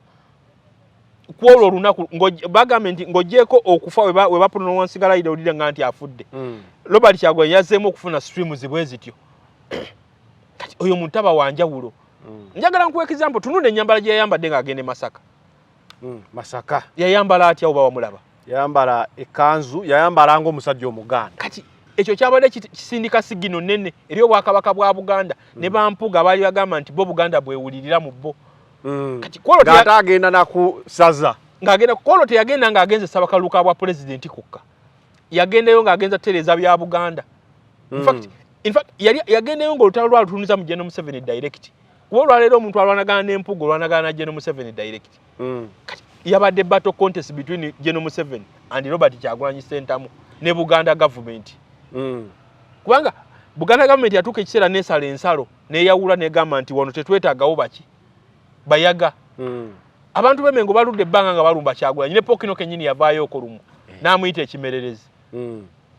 ku olwo olunaku. Bagambye nti ng'ogyeko okufa we bapronouncinga Raila Odinga nga nti afudde, Robert Kyagulanyi yazzeemu okufuna streams bwe zityo. Kati oyo muntu aba wanjawulo. Njagala nkuwa example, tunula ennyambala gye yayambadde ng'agenda e Masaka. Masaka. Yayambala atya oba wamulaba? Yayambala ekanzu, yayambala ng'omusajja Omuganda. Kati Ekyo kyabadde kisindika signal nene eri obwakabaka bwa Buganda ne bampuga baali bagamba nti bo Buganda bwewulirira mu bo. Kati kwolwo Ng'ate agenda nakusaza. Ng'agenda kwolwo teyagenda ng'agenze ssabakaluka bwa pulezidenti kokka, yagendayo ng'agenza tereeza bya Buganda. In fact yali yagendayo ng'olutalo lwalutunuza mu General Museveni direct, kuba olwaleero omuntu alwanagana n'empuga olwanagana na General Museveni direct. Kati yabadde battle contest between General Museveni and Robert Kyagulanyi Ssentamu ne Buganda government. Kubanga Buganda government yatuuka ekiseera nesala ensalo neyawula negamba nti wano tetwetaagawo baki bayaga. Abantu b'Emengo baludde ebbanga nga balumba Kyagulanyi, ne Pokino kennyini yavaayo olumu n'amuyita ekimererezi.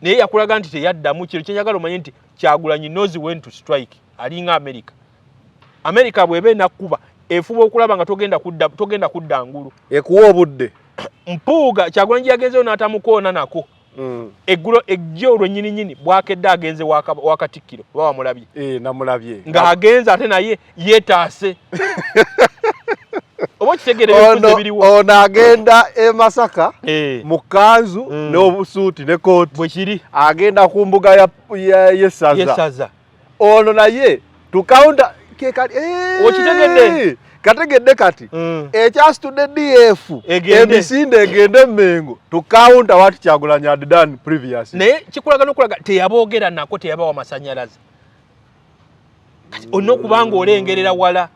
Naye yakulaga nti teyaddamu. Kino kyenjagala omanye nti Kyagulanyi knows when to strike. Alinga America. America bw'eba enakkuba efuba okulaba nga togenda kudda ngulu, ekuwa obudde. Mpuuga Kyagulanyi yagenzeyo n'atamukoona nako. Eggulo ejjo olwo nnyini nnyini bwakedde agenze wa Katikkiro, oba wamulabye? Eh, namulabye. Ng'agenze ate naye yeetaase, oba okitegeera ebyobufuzi ebiriwo. Ono agenda e Masaka mu kanzu n'obusuuti ne kooti. Bwe kiri. Agenda ku mbuga y'essaza. Y'essaza. Ono naye tukawunta kekali. Okitegedde? Kategedde kati. Ekyasitudde DF Egende. Emisinde egende Mengo to counter what Kyagulanyi had done previously. Naye kikulaga n'okulaga teyaboogera nako, teyabawa masanyalaze. Kati olina okuba nga olengerera wala.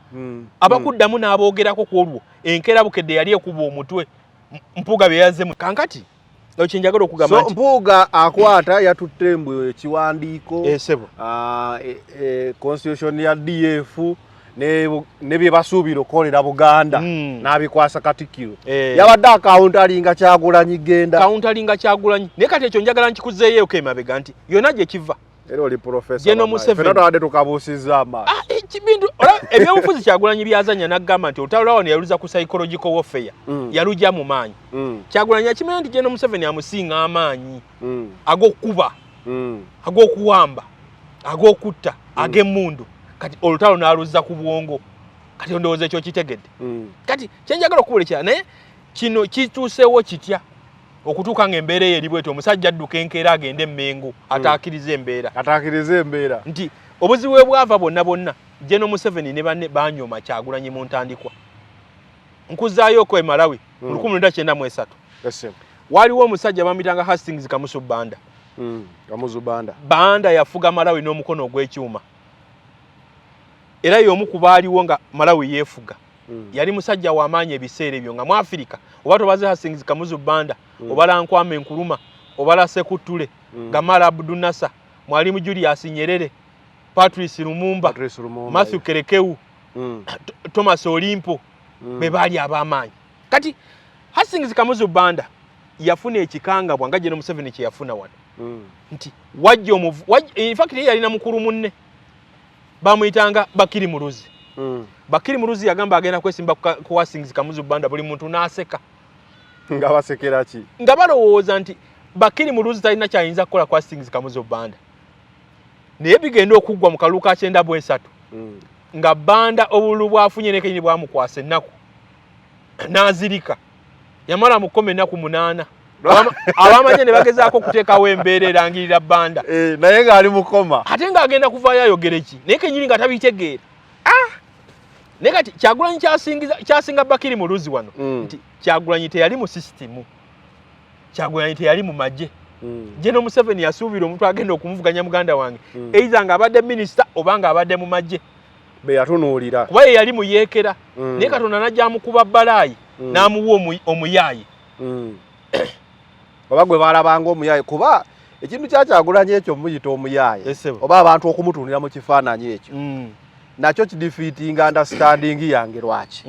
Abakuddamu n'aboogerako ku olwo enkeera Bukedde yali ekuba omutwe Mpuuga bye yazze kankati. Ekyo kye njagala okugamba So nti Mpuuga akwata yatutte mbu ekiwandiiko, Sebo. Constitution ya DF ne bye basuubira okukolera Buganda n'abikwasa Katikkiro. Yabadde akawuntalinga Kyagulanyi genda. Kawuntalinga Kyagulanyi. Naye kati ekyo njagala nkikuzeeyo emabega nti yonna gye kiva. Era oli professor. General Banaye. Museveni. Ffenna twabadde tukabuusizza amaaso. Ah, ekibintu, olaba, ebyobufuzi Kyagulanyi byazannya n'agamba nti olutalo lwa wano yaluza ku psychological warfare. Yalujja mu maanyi. Kyagulanyi akimanya nti General Museveni amusinga amaanyi ag'okkuba, ag'okuwamba, ag'okutta, ag'emmundu. Kati olutalo n'aluzza ku bwongo. Kati ndowooza ekyo kitegedde. Kati kye njagala okubuulira, naye kino kituuseewo kitya okutuuka ng'embeera eyo eri bwetyo, omusajja adduka enkeera agende Emmengo ataakiriza embeera? Ataakiriza embeera. Nti obuzibu bwe bwava bwonna bwonna, General Museveni ne banne banyooma Kyagulanyi mu ntandikwa. Nkuzaayoko e Malawi mu 1993. Yes, Waliwo omusajja bamuyitanga Hastings Kamuzu Banda. Kamuzu Banda. Banda yafuga Malawi n'omukono ogw'ekyuma, era y'omu ku baaliwo nga Malawi yeefuga. Yali musajja w'amaanyi ebiseera ebyo nga mu Afirika oba tobaze Hastings Kamuzu Banda, obala Kwame Nkrumah, obala Sekou Toure, Gamal Abdel Nasser, Mwalimu Julius Nyerere, Patrice Lumumba, Patrice Lumumba, Matthew Kerekewu, Thomas Olimpo, be baali ab'amaanyi. Kati Hastings Kamuzu Banda yafuna ekikangabwa nga General Museveni kye yafuna wano nti wajja omuvu in fact ye yalina mukulu munne bamuyitanga Bakili Muluzi. Bakili Muluzi yagamba agenda kwesimba ku Hastings Kamuzu Banda, buli muntu n'aseka. Nga basekera ki? Nga balowooza nti Bakili Muluzi talina kyayinza kukola ku Hastings Kamuzu Banda. Naye bigenda okuggwa mu kalulu ka 93 nga Banda obululu bwafunye ne kenyini bwamukwasa ennaku n'azirika. Yamala mu kkoma ennaku 8. Abamanye ne bagezaako okuteekawo embeera erangirira Banda. Naye ng'ali mu koma. Ate ng'agenda kuvaayo ayogere ki? Naye kenyini nga tabitegeera. Naye kati Kyagulanyi kyasinga Bakili Muluzi wano nti Kyagulanyi teyali mu sisitimu. Kyagulanyi teyali mu magye. General Museveni yasuubira omuntu agenda okumuvuganya muganda wange, either ng'abadde minisita oba ng'abadde mu magye. Be yatunuulira. Kuba ye yali muyeekera. Naye Katonda n'ajja amukuba balaayi, n'amuwa omuyaayi. Oba gwe baalabanga omuyaayi, kuba ekintu kya Kyagulanyi ekyo muyita omuyaayi. Yes, sir. Oba abantu okumutunuulira mu kifaananyi ekyo. Nakyo kidefeatinga understanding yange lwaki.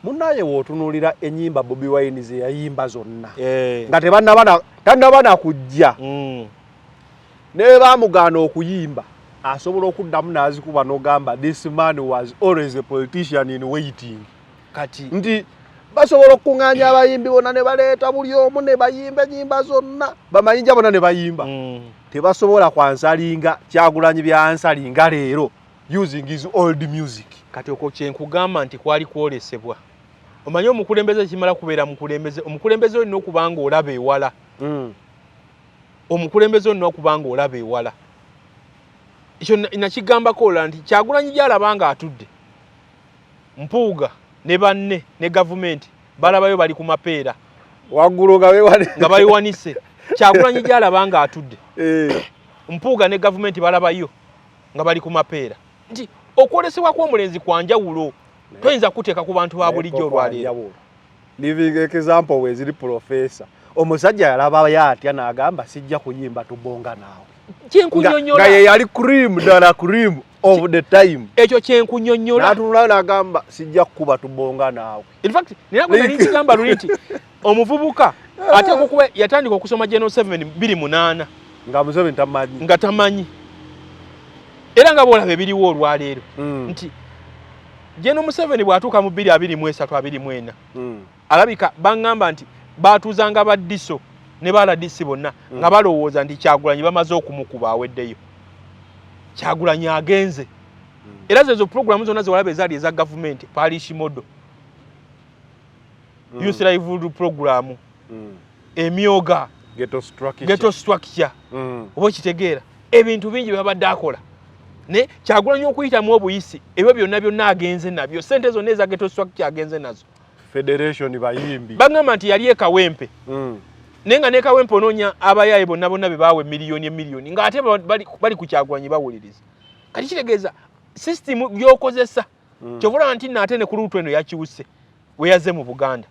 Munnaye w'otunuulira ennyimba Bobi Wine ze yayimba zonna. Nga tannaba na kujja. Ne baamugaana okuyimba, asobola okuddamu n'azikuba n'ogamba this man was always a politician in waiting. Kati nti basobola okukuŋŋaanya abayimbi bonna ne baleeta buli omu ne bayimba ennyimba zonna, bamayinja bonna ne bayimba. Tebasobola kwansalinga Kyagulanyi byansalinga leero using his old music. Kati okwo kye nkugamba nti kwali kwolesebwa. Omanyi omukulembeze kimala kubeera mukulembeze, omukulembeze olina okuba ng'olaba ewala. Omukulembeze olina okuba nga olaba ewala. Ekyo nakigambako olala nti Kyagulanyi gy'alaba nga atudde, Mpuuga ne banne ne gavumenti balabayo bali ku mapeera waggulu nga babiwanise. Kyagulanyi gy'alaba nga atudde, Mpuuga ne gavumenti balabayo nga bali ku mapeera, nti okwolesebwa kw'omulenzi kwa njawulo, toyinza kuteeka ku bantu ba bulijjo olwaleero. Living example weziri, professor. Omusajja yalabayo atya n'agamba sijja kuyimba tubonga naawe? Kyenkunyonyola nga ye yali cream ddala, cream of the time. Ekyo kyenkunyonyola. N'atunulayo n'agamba sijja kukuba tubonga naawe. In fact, nina gwe nali nkigamba luli nti omuvubuka ateekwa okuba yatandika okusoma General 7 28 nga Museveni tamanyi. Nga tamanyi, era nga bwolaba ebiriwo olwaleero nti General Museveni bw'atuuka mu 2023, 24, alabika baŋŋamba nti baatuuzanga ba DISO ne ba RDC bonna nga balowooza nti Kyagulanyi bamaze okumukuba, aweddeyo, Kyagulanyi agenze. Era zezo puroguramu zonna zewalaba ezaali eza gavumenti, parish model, youth livelihood program, emyoga, ghetto structure, ghetto structure, oba okitegeera, ebintu bingi byabadde akola. Ne Kyagulanyi okuyitamu obuyisi, ebyo byonna byonna agenze nabyo, sente zonna eza ghetto structure agenze nazo. Federation bayimbi. Bagamba nti yali ekawempe, naye nga nekawempe onoonya abayaaye bonna bonna be baawa emiliyoni emiliyoni, ng'ate bali ku Kyagulanyi bawuliriza. Kati kitegeeza sisitimu gy'okozesa. Kyova olaba nti nno ate ne ku route eno yakyuse weyaze mu Buganda,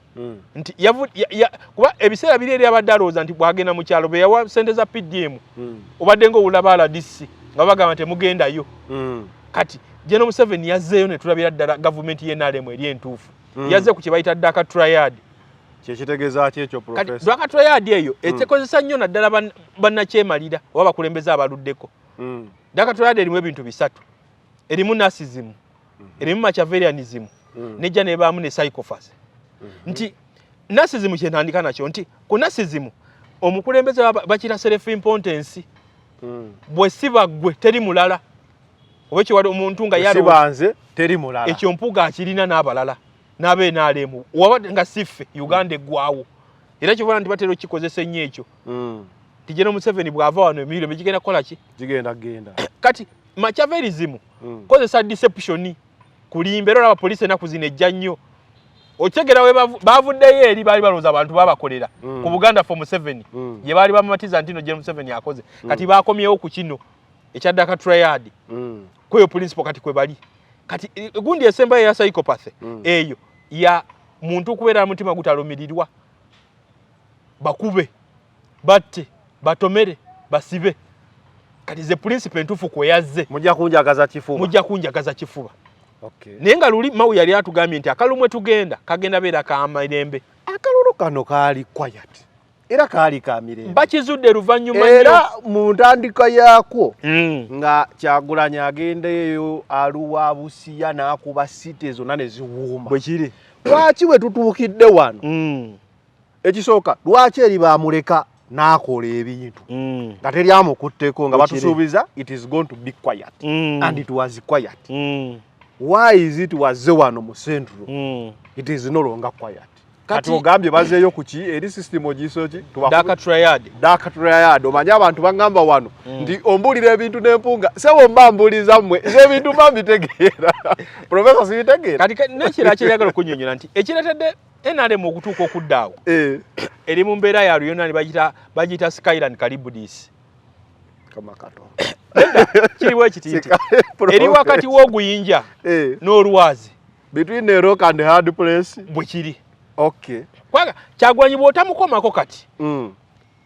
nti kuba ebiseera biri eri abadde alowooza nti bwagenda mu kyalo be yawa sente za PDM, obadde ngaowulira ba RDC nga bagamba temugendayo. Kati General Museveni yazzeeyo ne tulabira ddala gavumenti y'NRM eri entuufu. Yazze ku kye bayita dark triad. Kyekitegeeza ki ekyo, Kati professor? Dark triad eyo etekozesa nnyo naddala bannakyemalira oba bakulembeze abaluddeko. Dark triad erimu ebintu bisatu: erimu narcissism, erimu machiavellianism, nejja nebaamu ne psychopathy. Nti narcissism, kyentandika nakyo nti ku narcissism omukulembeze bakira self importance, bwe siba ggwe teri mulala, oba ekiwali omuntu nga yalowooza sibanze teri mulala. Ekyo Mpuuga akirina n'abalala n'abe NRM, waba nga siffe Uganda eggwawo. Era kyova nti batera okukikozesa ennyo ekyo nti General Museveni bw'ava wano emirembe gigenda kukola ki? Gigenda genda. Kati machiavellism, kozesa deception, kulimba. Era olaba poliisi ennaku zino ejja nnyo okitegera we bavuddeyo eri baali balowooza abantu babakolera ku Buganda for Museveni, ye baali bamumatiza nti no General Museveni akoze. Kati bakomyewo ku kino ekya dark triad, kweyo principle kati kwe bali. Kati gundi esembayo eya psychopathy, eyo ya muntu kubeera mutima gutalumirirwa, bakube, batte, batomere, basibe. Kati ze principle entuufu kwe yazze. Mujja kunjagaza kifuba. Mujja kunjagaza kifuba. Okay. Naye nga luli Mawu yali atugambye nti akalumwe tugenda kagenda beera ka mirembe. Akalulu kano kaali quiet era kaali ka mirembe. Bakizudde luvannyuma. Era mu ntandika yaakwo nga Kyagulanyi agendeyo aluwa Busiya n'akuba city zonna ne ziwuuma. Bwe kiri. Lwaki bwe tutuukidde wano, ekisooka, lwaki eri bamuleka n'akola ebintu nga teri amukutteko, nga Bwe kiri. batusuubiza it is going to be quiet, and it was quiet? Why is it wazze wano mu central it is no longer quiet? Kati ogambye bazeeyo ku ki eri system ogiiso ki? Dark triad. Dark triad. Omanyi abantu baŋŋamba wano nti ombuulira ebintu n'empunga. Sebo, mba mbuuliza mmwe, nze ebintu mba mbitegeera, professor, sibitegeera. Kati n'ekirala kyeyagala okunnyonnyola nti ekireetedde NRM okutuuka okudda awo, eri mu mbeera ya Luyonaani, bagiyita Scylla and Charybdis. Kama Katonda. Kiriwo ekiti nti eri wakati w'oguyinja n'olwazi. Between a rock and a hard place. Bwe kiri. Okay. Kubanga Kyagulanyi bw'otamukomako kati,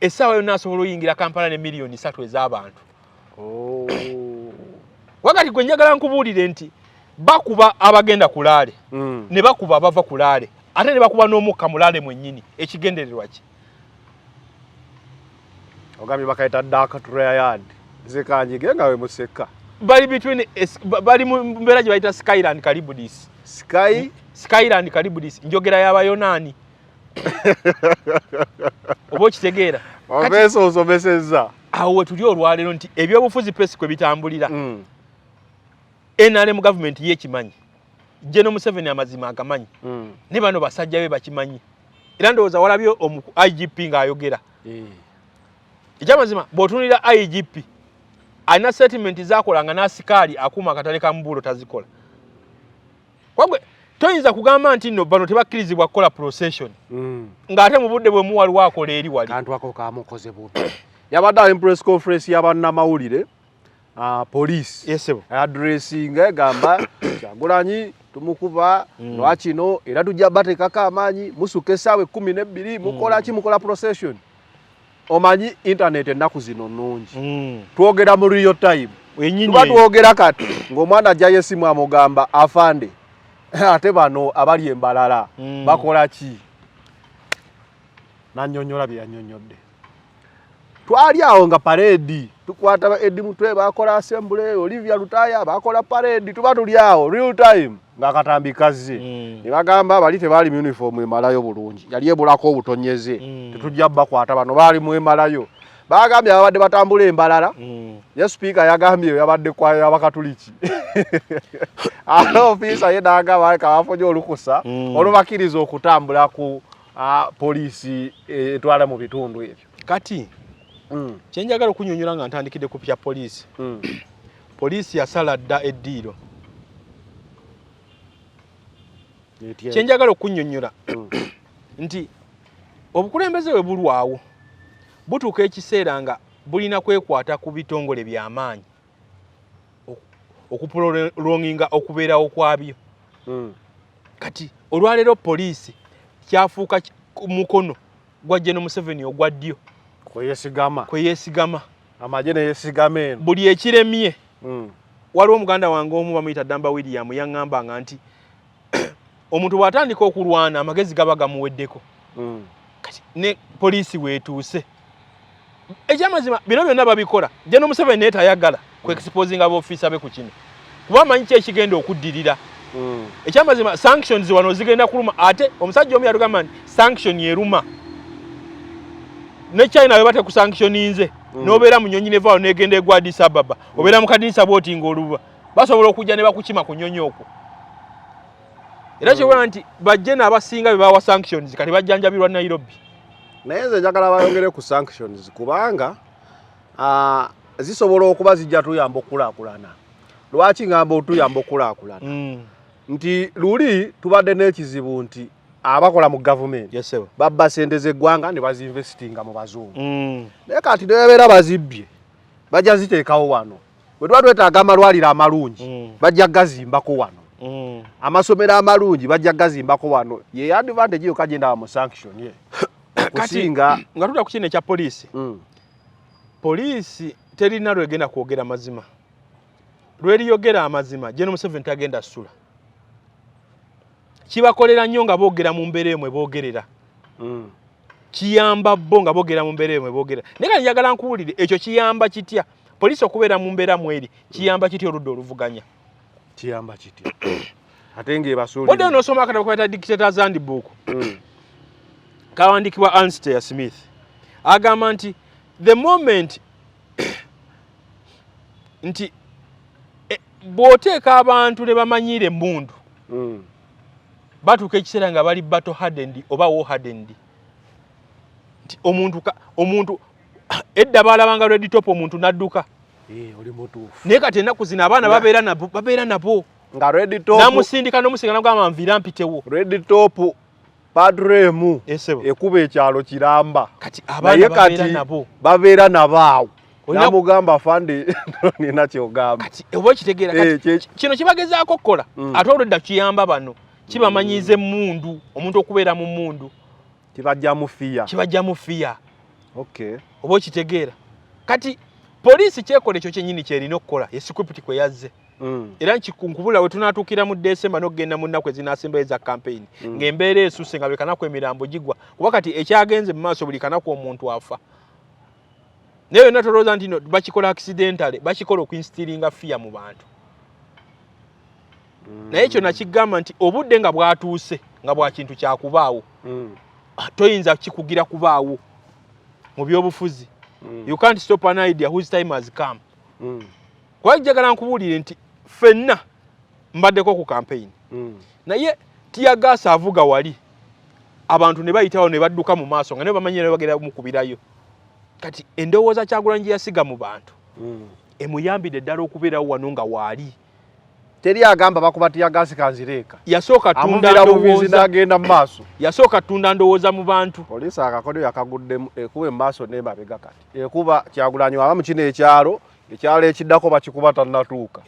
essaawa yonna asobola oyingira Kampala ne miliyoni 3 ez'abantu. Wakati gwe njagala nkubuulire nti bakuba abagenda ku rally, ne bakuba abava ku rally, ate ne bakuba n'omukka mu rally mwennyini. Ekigendererwa ki? Ogambye bakayita dark triad. Nze kanjige nga we museka. Bali between bali mu mbeera gye bayita Scylla and Charybdis. Sky? Scylla and Charybdis, njogera y'Abayonaani, oba okitegeera. Obeesa osomesezza. Awo we tuli olwaleero nti ebyobufuzi pace kwe bitambulira, NRM gavumenti ye ekimanyi, General Museveni amazima agamanyi, ne bano basajja be bakimanyi. Era ndowooza walabye omu IGP ng'ayogera. Ekyamazima bw'otunulira IGP alina statement zakola nga n'asikaali akuuma akatale ka mubuulo tazikola. Kwagwe toyinza kugamba nti nno bano tebakkirizibwa kukola procession ng'ate mu budde bwe muwaliwo akola eri wali. Kantu ako kamukoze bubi. Yabadde ali mu press conference y'abannamawulire, police Yes, sir. addressinga egamba Kyagulanyi tumukuba lwakino era tujja bateekako amaanyi, musuka essaawa 12, mukola ki, mukola procession. Omanyi internet ennaku zino nnungi, twogera mu real time. Wennyini. Tuba twogera kati ng'omwana ajjayo essimu amugamba, "Afande, ate bano abali embalala bakola ki?" Nannyonnyola bye yannyonnyodde. Twali awo nga parade tukwata ba Eddie Mutwe bakola assembly, Olivia Lutaya bakola parade, tuba tuli awo real time ng'akatambi kazze ne bagamba bali tebaali mu uniform emalayo bulungi, yali ebulako obutonyeze, tetujja bakwata, bano baali mu emalayo. Bagambye ababadde batambula embalala, ye sipiika yagambye yabadde kwaya y'Abakatuliki, ate ofiisa ye n'agamba kabafunye olukusa olubakkiriza okutambula ku poliisi etwala mu bitundu ebyo. Kati kyenjagala okunyonyola nga ntandikidde ku pya poliisi, poliisi yasala dda eddiiro. Kyenjagala okunyonyola nti obukulembeze bwe bulwawo butuuka ekiseera nga bulina kwekwata ku bitongole by'amaanyi okuprolonginga okubeerawo kwabyo. Kati olwaleero poliisi kyafuuka mukono gwa General Museveni ogwa ddyo. Kweyesigama. Kwe yeesigama. Amagye neyesigama eno. Buli ekiremye, waliwo muganda wange omu bamuyita Damba William, yaŋŋambanga nti omuntu bw'atandika okulwana amagezi gaba gamuweddeko. Kati ne poliisi weetuuse, ekyamazima bino byonna babikola General Museveni naye tayagala ku exposinga aboofiisa be ku kino, kuba amanyi ki ekigenda okuddirira. Ekyamazima sanctions wano zigenda kuluma, ate omusajja omu yatugamba nti sanction eruma ne China bwe batekusanctioninze n'obeera mu nyonyi nevaawo negenda egwa Addis Ababa, obeera mu kadinisa bwoti ng'oluba basobola okujja ne bakukima ku nyonyi okwo. Era kyobona nti bajje n'abasinga be bawa sanctions kati bajjanjabirwa Nairobi. Naye nze njagala bayongere ku sanctions kubanga zisobola okuba zijja tuyamba okukulaakulana. Lwaki ngamba otuyamba okukulaakulana? Nti luli tubadde n'ekizibu nti abakola mu gavumenti Yes, sir. babba sente z'eggwanga ne bazinvestinga mu bazungu, naye kati nebeera bazibbye bajja ziteekawo wano. Bwe tuba twetaaga amalwaliro amalungi, bajja gazimbako wano, amasomero amalungi bajja gazimbako wano. Ye advantage yokka gye ndaba mu sanction ye okusinga. Nga tudda ku kino ekya poliisi, poliisi terina lwegenda kwogera mazima. Lweriyogera amazima, General Museveni tagenda ssula. Kibakolera nnyo nga boogera mu mbeera emwe boogerera, kiyamba bo nga boogera mu mbeera emwe boogerera. Naye kati njagala nkuwulire, ekyo kiyamba kitya poliisi okubeera mu mbeera mweri? Kiyamba kitya oludda oluvuganya? Kiyamba kitya ate ng'ebasuulira? Bodde nosoma akatabo kaita Dictators Handbook, kawandiikibwa Alastair Smith, agamba nti the moment nti bw'oteeka abantu ne bamanyiira emmundu, batuuka ekiseera nga bali battle hardened oba war hardened, nti omuntu edda baalabanga red top omuntu n'adduka. Eh, oli mutuufu. Naye kati ennaku zino abaana babeera nabo nga red top namusindika n'omusindika nagamba nviira mpitewo. Red top padremu Esebo. ekuba ekyalo kiramba. Kati Naye abaana babeera kati nabo. Babeera nabo awo. Namugamba, "Fande, nina kyogamba." Kati oba okitegeera Eh, kati kino kibagezaako okukola, ate olwedda kiyamba bano, kibamanyiiza emmundu, omuntu okubeera mu mmundu. Kibajjamu fear. Kibajjamu fear. Oba okitegeera, kati poliisi kyekola ekyo kyennyini kyerina okukola, ye script kwe yazze. Era nkubula we tunaatuukira mu Desemba n'okugenda mu nnaku ezinaasembayo eza campaign, ng'embeera esuse, nga buli kanaku emirambo gigwa, kuba kati ekyagenze mu maaso buli kanaku omuntu afa. Naye yonna tolowooza nti no bakikola accidentally, bakikola okuinstillinga fear mu bantu. Naye ekyo nakigamba nti obudde nga bwatuuse nga bwa kintu kyakubaawo, toyinza kikugira kubaawo mu byobufuzi. You can't stop an idea whose time has come. Kuba njagala nkubuulire nti ffenna mbaddeko ku campaign, naye tear gas avuga wali abantu ne bayitawo ne badduka mu maaso nga naye bamanyi ne bagenda mukubirayo. Kati endowooza Kyagulanyi gye yasiga mu bantu emuyambidde ddala okubeerawo wano nga waali. Teri agamba bakuba teargas, kanzireeka. Yasooka tunda Amuvira buvizi ndowooza. N'agenda mu maaso. Yasooka tunda ndowooza mu bantu. Poliisi akakodyo yakaguddemu, ekuba emaaso n'emabega. Kati ekuba Kyagulanyi waba mu kino ekyalo, ekyalo ekiddako bakikuba tannatuuka.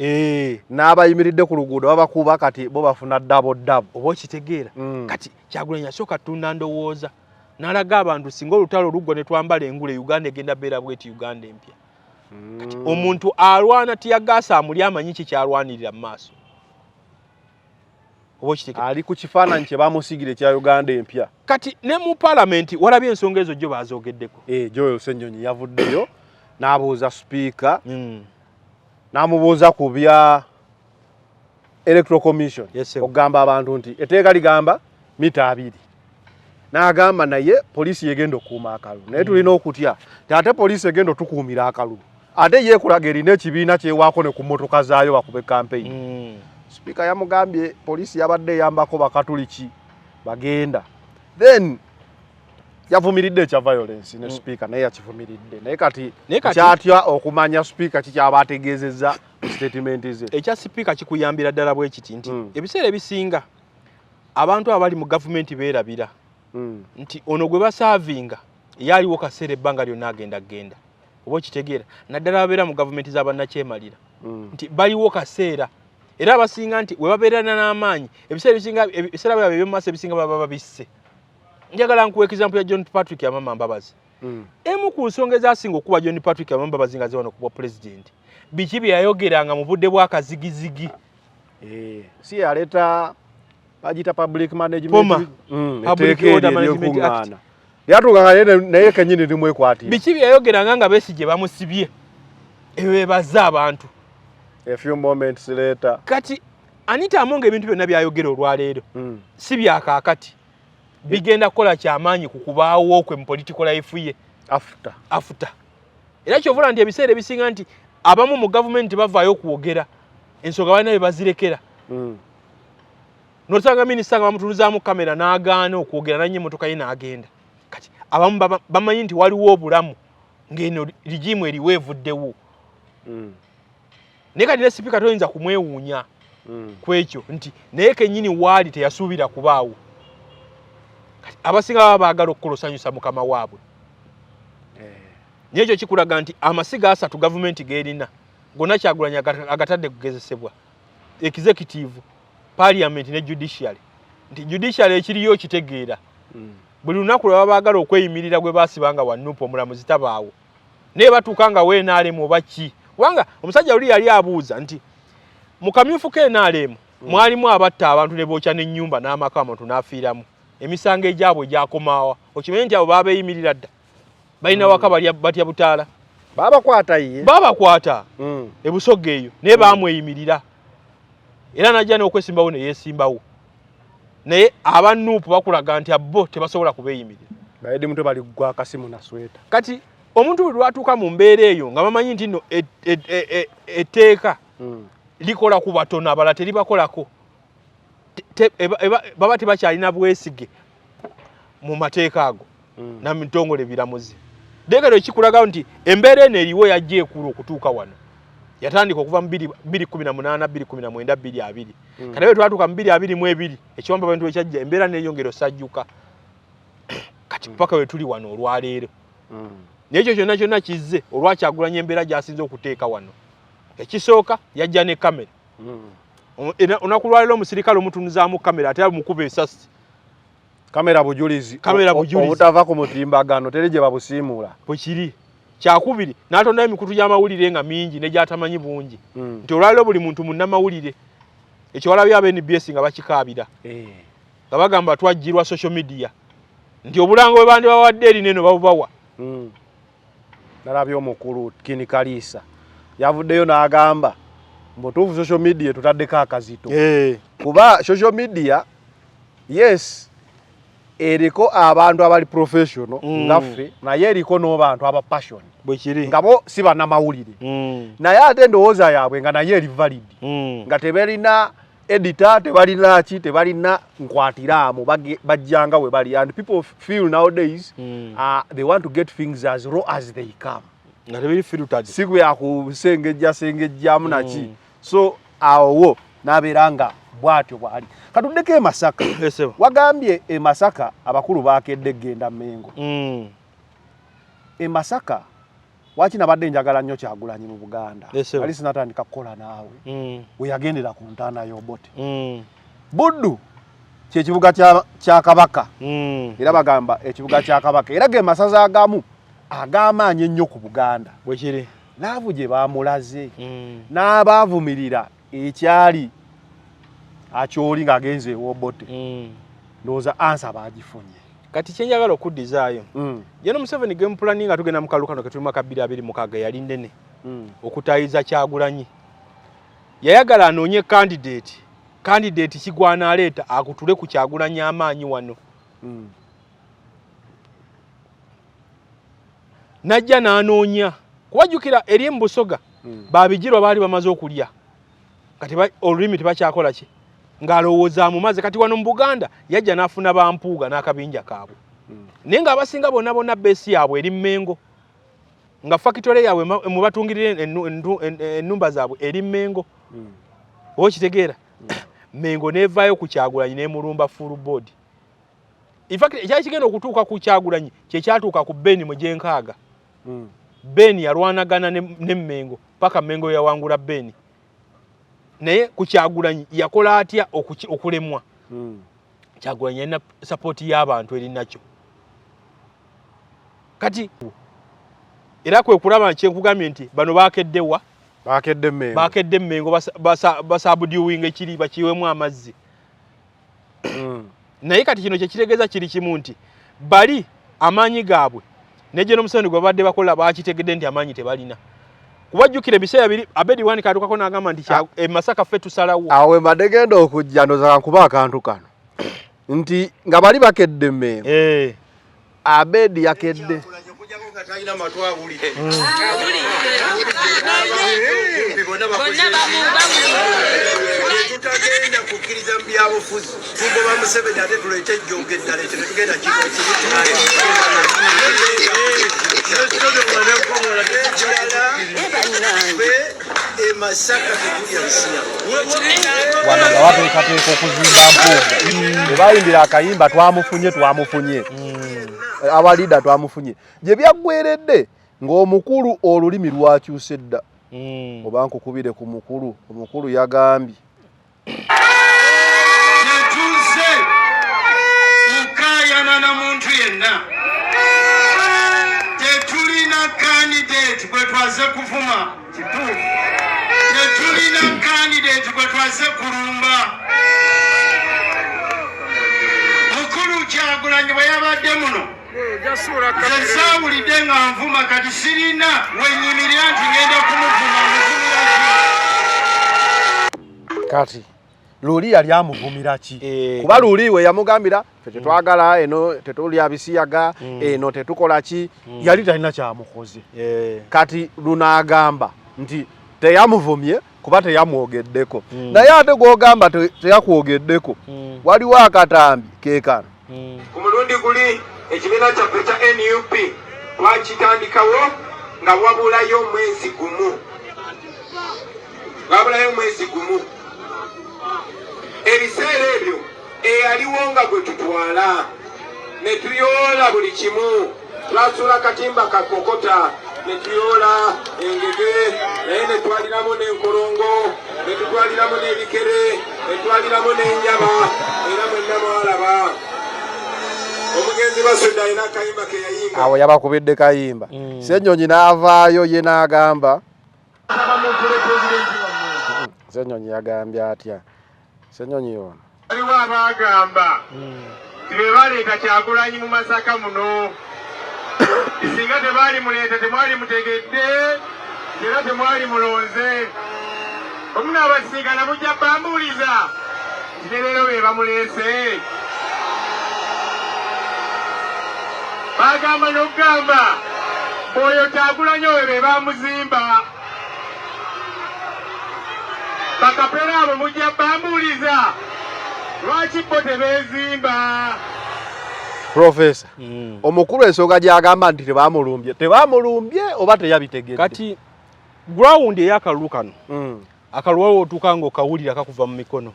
N'abayimiridde ku luguudo babakuba, kati bo bafuna double double. Oba okitegeera? Kati Kyagulanyi yasooka tunda ndowooza, n'alaga abantu singa olutalo luggwa ne twambala engule, Uganda egenda beera bweti, Uganda empya. Kati omuntu alwana teargas amuli amanyi ki kyalwanirira mu maaso, oba okitegeera? Ali ku kifaananyi kye bamusigira ekya Uganda empya. Kati ne mu paalamenti walabye ensonga ezo gyo bazoogeddeko. Eh, Joel Ssenyonyi yavuddeyo n'abuuza sipiika, n'amubuuza ku bya Electoral Commission. Yes, sir. Okugamba abantu nti etteeka ligamba mita 2, n'agamba naye poliisi yegenda okukuuma akalulu, naye tulina okutya ti ate poliisi egenda otukuumira akalulu, ate yeekulaga erina ekibiina kyewaako ne ku mmotoka zaayo bakube campaign. Sipiika yamugambye poliisi yabadde eyambako bakatuliki bagenda. Then yavumiridde ekya violence ne sipiika naye yakivumiridde, naye kati Naye kati- kyatya okumanya sipiika kikyaba ategeezezza mu statement ze. Ekya sipiika kikuyambira ddala bwe kiti nti ebiseera ebisinga abantu abali mu gavumenti beerabira nti ono gwe basaavinga ye aliwo kaseera, ebbanga lyonna agenda genda, oba okitegeera? Naddala babeera mu gavumenti z'abannakyemalira nti baliwo kaseera, era abasinga nti we babeerana n'amaanyi ebiseera ebisinga, ebiseera byabwe ebyomumaaso ebisinga baba babisse. Njagala nkuwa example ya John Patrick Amama Mbabazi. Emu ku nsonga ezasinga okuba John Patrick Amama Mbabazi nga ziwano kubwa pulezidenti, biki bye yayogeranga mu budde bw'akazigizigi? Eh, si yaleeta bagiyita public management POMA. Public etteeka Order eryo Management Act. ery'okuŋŋaana lyatuuka nga naye kennyini limwekwatira. Biki bye yayogeranga nga Besigye bamusibye? Ebyo bebaze abantu. A few moments later. Kati Anita Among ebintu byonna byayogera olwaleero si byakaakati, bigenda kukola kyamaanyi ku kubaawo kwe mu political life ye after. After. Era kyovula nti ebiseera ebisinga nti abamu mu gavumenti bavaayo okwogera ensonga balina bye bazirekera. Nosanga minisita nga bamutunuzaamu kamera n'agaana okwogera, nanye emotoka ye n'agenda. Kati abamu bamanyi nti waliwo obulamu ng'eno regime eriwo evuddewo. Naye kati ne sipiika toyinza kumwewuunya ku ekyo nti naye kennyini waali teyasuubira kubaawo. Kati abasinga baba baagala okukola osanyusa mukama waabwe. Naye ekyo kikulaga nti amasiga asatu gavumenti g'erina gonna Kyagulanyi agatadde kugezesebwa: executive, parliament ne judiciary. Nti judiciary ekiriyo okitegeera, buli lunaku lwe baba baagala okweyimirira gwe baasibanga wa NUP, omulamuzi tabaawo, naye batuuka nga weenaalemu oba ki, kubanga omusajja luli yali abuuza nti mu kamyufu k'NRM mwalimu abatta abantu ne bookya n'ennyumba n'amaka, omuntu n'afiiramu, emisango egyabwe gyakomaawa? Okimanyi nti abo babeeyimirira dda, balina waka balya batya butaala. Babakwata ye. Babakwata ebusoga eyo, naye bamweyimirira era najja n'okwesimbawo ne yeesimbawo, naye aba NUP bakulaga nti abo tebasobola kubeeyimirira. Baedi mutwe bali gwa kasimu na sweta. Kati omuntu buli lwatuuka mu mbeera eyo nga bamanyi nti nno etteeka likola ku batono, abalala teribakolako, baba tebakyalina bwesige mu mateeka ago na mitongole biramuzi. Dekero ekikulaga nti embeera eno eriwo yajja ekulu okutuuka wano yatandika okuva mu 2018, 2019, 2020. Kati bwe twatuuka mu 2022, ekiwamba bantu ekyajja, embeera neyongera osajjuka kati paka we tuli wano olwaleero. Naye ekyo kyonna kyonna kizze olwakyagulanya embeera gy'asinze okuteeka wano. Ekisooka yajja ne kamera. Olunaku lwaleero omusirikale omutunuzaamu kamera ate amukuba esasi. Kamera bujulizi. Kamera bujulizi. Obutava ku mutimbagano, teri gye babusiimuula. Bwe kiri. Kyakubiri, n'atondayo emikutu gy'amawulire nga mingi ne gy'atamanyi bungi, nti olwaleero buli muntu munnamawulire. Ekyo walabye aba NBS nga bakikaabira, nga bagamba twajjirwa social media, nti obulango bwe bandi bawadde eri neno babubawa. Nalabye omukulu Kini Kaliisa yavuddeyo n'agamba mbutuufu social media tutaddeko akazito, kuba social media, yes, eriko abantu abali professional ngaffe, naye eriko n'abantu aba passion Bwekiri. nga bo si bannamawulire, naye ate endowooza yaabwe nga naye eri valid, nga teberina Editor tebalina ki, tebalina nkwatiraamu, bajjanga we bali, and people feel nowadays they want to get things as raw as they come, nga tebiri filtered. Si ya kusengejja sengejjamu naki. So awo n'abeera nga bw'atyo bw'ali. Katuddeko e Masaka. Esebo. Wagambye e Masaka abakulu bakedde genda Mengo. E Masaka waki nabadde njagala nnyo Kyagulanyi mu Buganda, Yes, sir. ali sinatandika kukola naawe, we yagendera ku ntaana y'Obote. Buddu kyekibuga kya Kabaka, era bagamba ekibuga kya Kabaka, era ge masaza agamu ag'amaanyi ennyo ku Buganda. Bwekiri. Love gye bamulaze n'abaavumirira ekyali akyoli ng'agenze ew'Obote, ndowooza answer baagifunye. Kati kyenjagala okuddizaayo, General Museveni game plan nga tugenda mu kalulu kano ketulimu aka 2026 yali nnene okutayiza Kyagulanyi. Yayagala anoonye candidate kigwana aleeta akutule ku Kyagulanyi amaanyi wano. Najja n'anoonya, kuwajjukira eri mu Busoga babigirwa baali bamaze okulya, kati olulimi tebakyakola ki, ng'alowooza amumaze. Kati wano mu Buganda yajja n'afuna bampuuga n'akabinja kaabwe, naye ng'abasinga bonna bonna base yaabwe eri Mmengo, nga fakitole yaabwe mwe batungirira ennumba zaabwe eri Mmengo. Oba okitegeera, Mmengo n'evaayo ku Kyagulanyi n'emulumba full board. In fact, ekyali kigenda okutuuka ku Kyagulanyi kyekyatuuka ku Beni mu gyenkaaga. Ben yalwanagana ne Mmengo paka Mmengo yawangula Ben, naye ku Kyagulanyi yakola atya okulemwa? Kyagulanyi yalina support y'abantu erinakyo. Kati era kwe kulaba kyenkugambye nti bano bakeddewa. Bakedde Mmengo. Bakedde Mmengo, basubduinga ekiri bakiwemu amazzi. Naye kati kino kyekitegeeza kiri kimu nti bali amaanyi gaabwe ne General Museveni gwe babadde bakola bakitegedde nti amaanyi tebalina, kubajjukira ebiseera biri Abedi Wani katukako n'agamba nti e Masaka ffe tusalawo. Awo we mbadde genda okujja, ndowooza kankuba akantu kano nti nga bali bakedde Mmengo, Abedi yakedde. Talina matu awulire. Bonna Tetutagenda kukkiriza mu byabufuzi tugoba Museveni ate tuleete ejjooga eddala, ekyo tetugenda. Ekirala, ffe e Masaka tetulya bisiya. Wano nga bateekateeka okuzimba Mpuuga, bwe bayimbira akayimba "Twamufunye, twamufunye our leader, twamufunye", gye byaggweredde ng'omukulu olulimi lwakyuse dda. Oba nkukubire ku mukulu, omukulu yagambye. Tetuze kukaayana na muntu yenna. Tetulina candidate gwe twaze kuvuma, tetulina candidate gwe twaze kulumba. Mukulu Kyagulanyi bwe yabadde muno, nze saawulidde nga nvuma. Kati sirina wenyimirira nti ngenda kumuvuma. Muvumira ki? Kati luli yali amuvumira ki? Eh. Kuba luli we yamugambira fe tetwagala eno, tetulya bisiyaga, eno tetukola ki, yali talina kyamukoze. Kati luno agamba nti teyamuvumye kuba teyamwogeddeko, naye ate gwogamba teyakwogeddeko, waliwo akatambi kekano. Ku mulundi guli ekibiina kyaffe kya NUP twakitandikawo nga wabulayo mwezi gumu, wabulayo mwezi gumu. Ebiseera ebyo eyaliwo nga gwe tutwala ne tuyoola buli kimu, twasuula katimba kakokota ne tuyoola engege, naye ne twaliramu n'enkolongo, ne tutwaliramu n'ebikere, ne twaliramu n'enjaba, era mwenna mwalaba omugenzi Basudde alina akayimba ke yayimba. Awo yabakubidde kayimba. Ssenyonyi n'avaayo ye n'agamba. Ssenyonyi yagambye atya? Ssenyonyi ono. Waliwo abaagamba nti be baleeta Kyagulanyi mu Masaka muno, singa tebaali muleeta temwali mutegedde era temwali mulonze. Omunaabasinkana mujja bambuuliza nti ne leero be bamuleese. Bagamba n'okugamba oyo Kyagulanyi oyo be bamuzimba. Bakapera abo mujja bambuuliza lwaki bo tebeezimba. Profesa, omukulu ensonga gy'agamba nti tebamulumbye, tebamulumbye oba teyabitegedde? Kati ground ey'akalulu kano, akalulu waliwo otuuka ng'okawulira kakuva mu mikono.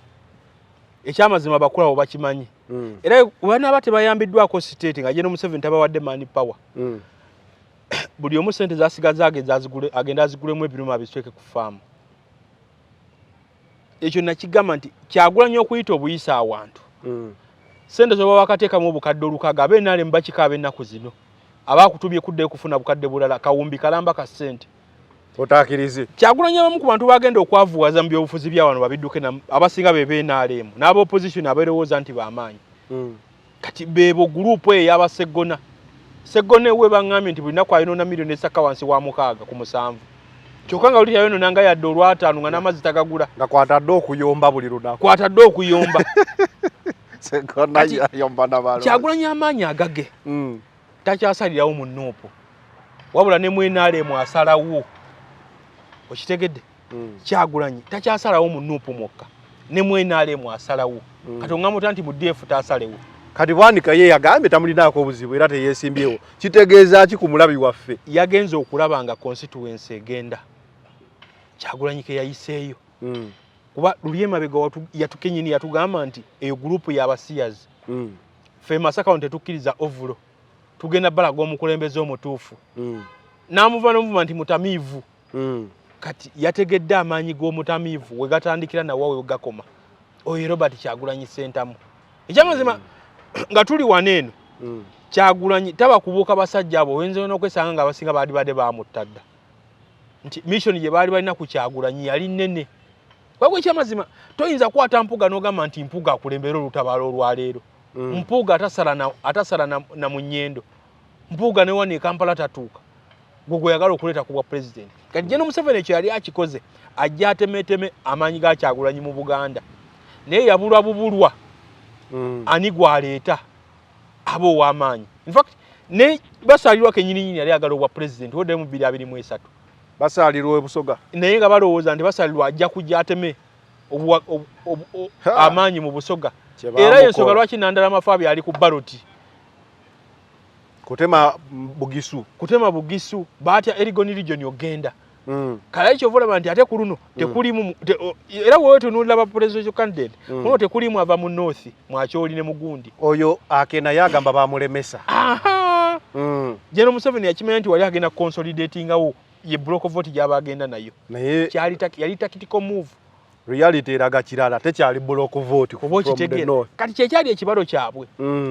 Ekyamazima bakulu abo bakimanyi, era banaaba tebayambiddwako state nga General Museveni tabawadde man power, buli omu sente zasigaza agenda azigulemu ebiruma abisweke ku faamu. Ekyo nakigamba nti Kyagulanyi okuyita obuyisa awantu, sente zoba wakateekamu obukadde 600, ab'NRM bakikaaba ennaku zino, abakutumye kuddayo kufuna bukadde bulala kawumbi kalamba ka ssente. Otaakirize. Kyagulanyi abamu ku bantu bagenda okwavuwaza mu byobufuzi bya wano babidduke, abasinga be b'NRM n'aba opposition abeerowooza nti b'amaanyi. Kati beebo group eyo ey'abaseggona. Seggona ewe baŋŋambye nti buli nnaku ayonoona miliyoni esaka wansi wa 6 ku 7, kyokka nga luli yayonoona nga yadde olwataano nga n'amazzi tagagula. Nga kwatadde okuyomba buli lunaku. Kwatadde okuyomba. Seggona yayomba n'abalonzi. Kyagulanyi amaanyi agage takyasalirawo mu NUP, wabula ne mu NRM asalawo. Okitegedde? Kyagulanyi takyasalawo mu NUP mwokka, ne mu NRM asalawo. Kati oŋŋamba nti mu DF tasalewo? Kati Bwanika ye yagambye tamulinaako obuzibu era teyeesimbyewo, kitegeeza ki ku mulabi waffe? Yagenze okulaba nga constituency egenda Kyagulanyi ke yayiseeyo, kuba luli emabega yatukenyini yatugamba nti eyo group y'abasiyazi. Ffe Masaka wano tetukkiriza ovulo, tugenda balaga omukulembeze omutuufu. N'amuva n'omuvuma nti mutamiivu. Kati yategedde amaanyi g'omutamiivu we gatandikira nawa we gakoma. Oyo Robert Kyagulanyi Ssentamu, ekyamazima nga tuli wano eno, Kyagulanyi taba kubuuka basajja abo, oyinza n'okwesanga nga abasinga baali badde bamutta dda, nti mission gye baali balina ku Kyagulanyi yali nnene. Wabwe ekyamazima toyinza kukwata Mpuga n'ogamba nti Mpuga akulembera olutabaalo olwaleero. Mpuga atasala na mu nnyendo. Mpuga ne wano e Kampala tatuuka, gwe gweyagala okuleeta ku bwa pulezidenti. Kati General Museveni ekyo yali akikoze, ajja atemeteme amaanyi ga Kyagulanyi mu Buganda, naye yabulwa bubulwa ani gwaleeta aba ow'amaanyi. Infact ne Basalirwa kenyininyini yali agala obwa pulezidenti woddayo mu 2023. Basalirwa ebusoga. Naye nga balowooza nti Basalirwa ajja kujja ateme amaanyi mu Busoga. Era yensonga lwaki Nandala Mafaabi ali ku ballot. Kutema Bugisu. Kutema Bugisu, batya Elgon region ogenda. Kale ekyo olaba nti ate ku luno tekulimu era wewe tunuulira ba presidential candidate, kuno tekulimu ava mu north mwakyoli ne mugundi. Oyo Akena yagamba bamulemesa. General Museveni yakimanya nti wali agenda consolidatingawo ye block vote gy'aba agenda nayo. Naye kyali yali tactical move. Reality eraga kirala, tekyali block vote. Oba okitegeera? Kati kyekyali ekibalo kyabwe.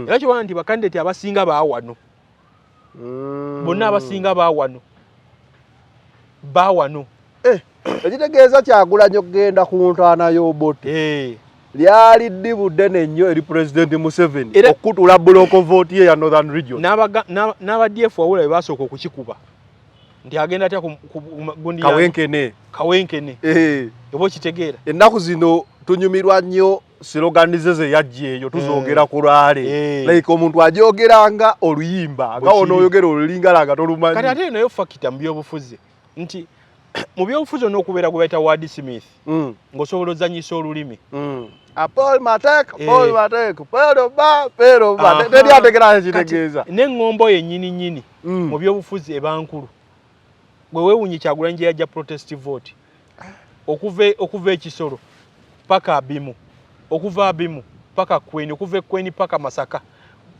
Era kyobana nti bakandidate abasinga baawano, bonna abasinga baawano, baawano. Eh, ekitegeeza Kyagulanyi okugenda ku ntaana y'Obote lyali ddibu ddene nnyo eri Pulezidenti Museveni okukutula block vote ye ya Northern Region. N'aba DF wawula be basooka okukikuba nti agenda atya ku gundi Kawenkene. Kawenkene. Oba okitegeera? Ennaku zino tunyumirwa nnyo slogan ze ze yajja eyo, tuzogera ku lwale, like omuntu ajogeranga oluyimba nga onooyogera olulingala nga tolumanyi. Kati ate nayo factor mu byobufuzi, nti mu byobufuzi olina okubeera gwe bayita word smith, ng'osobola ozanyisa olulimi. Paul Matek, Paul Matek, pero ba, pero ba. Teri ategera kitegeeza. N'eŋŋombo yennyini nnyini mu byobufuzi eba nkulu. Gwe weewuunye Kyagulanyi gye yajja protest vote okuva ekisolo paka Abimu, okuva Abimu paka Kweni, okuva Ekweni paka Masaka,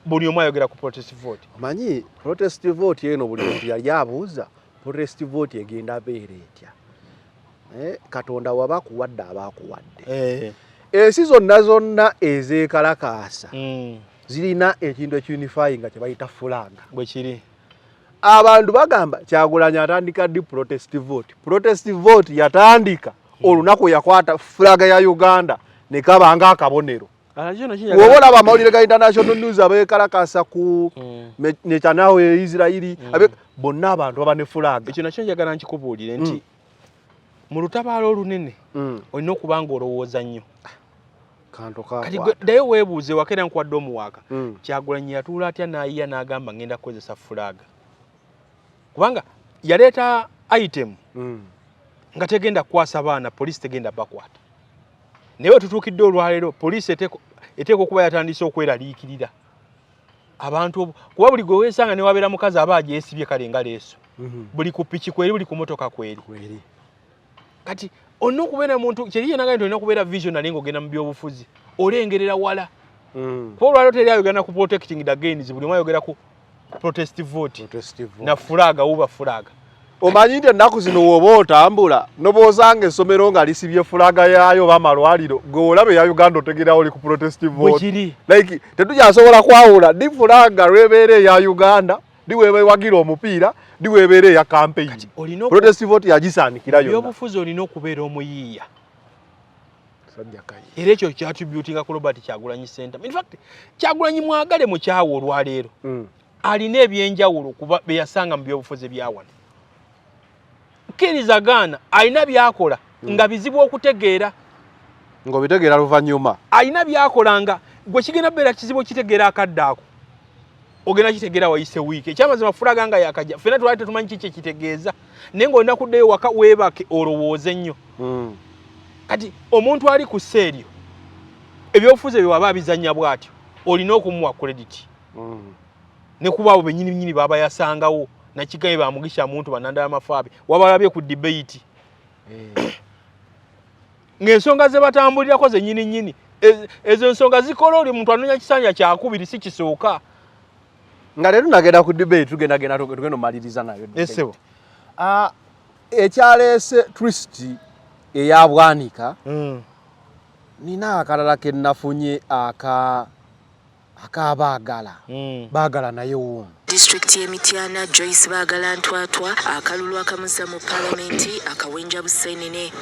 buli omu ayogera ku protest vote. Omanyi protest vote eno, buli muntu yali abuuza protest vote egenda beera etya? Katonda waba akuwadde aba akuwadde. Ensi zonna zonna ezeekalakaasa zirina ekintu ekiunifying nga kye bayita flag. Bwe kiri. Abantu bagamba Kyagulanyi atandika ddi protest vote? Protest vote yatandika olunaku yakwata flag ya Uganda ne kaba nga akabonero. Woba olaba amawulire ga international news, abeekalakasa ku Netanyahu e Israeli, bonna abantu baba ne flag. Ekyo nakyo njagala nkikubuulire nti mu lutabaalo olunene olina okuba nga olowooza nnyo. Kanto Kati kakwata. Ddayo weebuuze waka, era nkuwadde omuwaaka. Kyagulanyi yatuula atya n'ayiya n'agamba ngenda kukozesa flag? Kubanga yaleeta item. Nga tegenda kukwasa baana, poliisi tegenda bakwata. Naye wetutuukidde olwaleero, poliisi eteekwa okuba yatandise okweraliikirira abantu kuba buli gwe weesanga ne wabeera mukazi aba agyesibye kale nga leeso, buli ku piki kweri, buli ku motoka kweri. Kati olina okubeera muntu kyeri yenaga nti olina okubeera visionary ng'ogenda mu byobufuzi, olengerera wala, kuba olwaleero teri ayogera ku protecting the gains, buli omu ayogera ku protest vote na flag, wuba flag. Omanyi nti ennaku zino woba otambula noboosanga essomero nga lisibye flag yaayo oba amalwaliro, gwe olaba eya Uganda otegerawo oli ku protest vote. Bwekiri. Like tetukyasobola kwawula di flag lwebeera eya Uganda, di weeba ewagira omupiira, di weebeera eya campaign. Olina Protest vote yagisaanikira yonna. Ebyobufuzi olina okubeera omuyiiya, era ekyo kyattributinga ku Robert Kyagulanyi Ssentamu. In fact, Kyagulanyi mwagale mukyawe, olwaleero alina ebyenjawulo kuba beyasanga mu byobufuzi bya wano. Kkiriza gaana, alina byakola nga bizibu okutegeera. Ng'obitegeera luvannyuma. Alina byakola nga gwe kigenda beera kizibu okitegeera akadde ako, ogenda kitegeera wayise wiiki. Ekyamazima, flag nga yakajja ffena twali tetumanyi kiki ekitegeeza, naye ng'olina kuddayo waka weebake olowooze nnyo. Kati omuntu ali ku sseeryo ebyobufuzi ebyo waba abizannya bw'atyo, olina okumuwa credit ne kuba abo bennyini nnyini baba yasangawo nakigaye bamugisha muntu banandala mafaabe wabalabye ku debate ng'ensonga ze batambulirako zennyini nnyini, ezo ensonga zikola oli muntu anoonya kisanja kyakubiri, si kisooka. Nga leero nagenda ku debate, tugendagenda tugenda omaliriza nayo debate. Esebo. Ah, ekyaleese twist eya Bwanika, nina akalala ke nafunye aka akabaagala baagala naye wuuno. Disitulikiti y'e Mityana, Joyce Baagala Ntwatwa akalulu akamuzza mu Paalamenti akawenja Buseenene.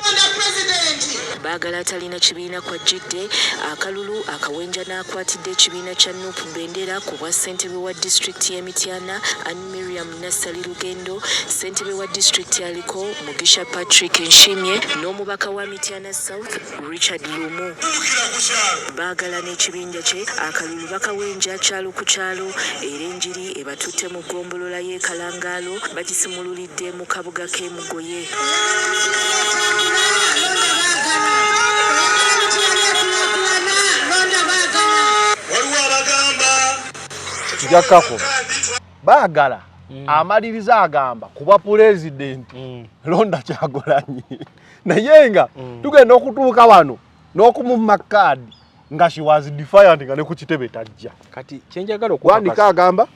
Baagala atalina kibiina kwajjidde akalulu akawenja n'akwatidde ekibiina kya NUP bendera ku bwa ssentebe wa disitulikiti y'e Mityana, Ann Miriam Nassali Lugendo, ssentebe wa disitulikiti aliko Mugisha Patrick Nshimye n'omubaka wa Mityana South Richard Lumu. Baagala n'ekibinja kye akalulu bakawenja kyalo ku kyalo, era enjiri ebatutte mu ggombolola y'e Kalangaalo bagisimululidde mu kabuga k'e Mugoye. Waliwo abagamba Njakako Baagala amaliriza agamba kuba pulezidenti londa Kyagulanyi, naye nga tugenda okutuuka wano n'okumumma kaadi nga she was defiant, nga ne ku kitebe tajja. Kati kyenjagala Bwanika agamba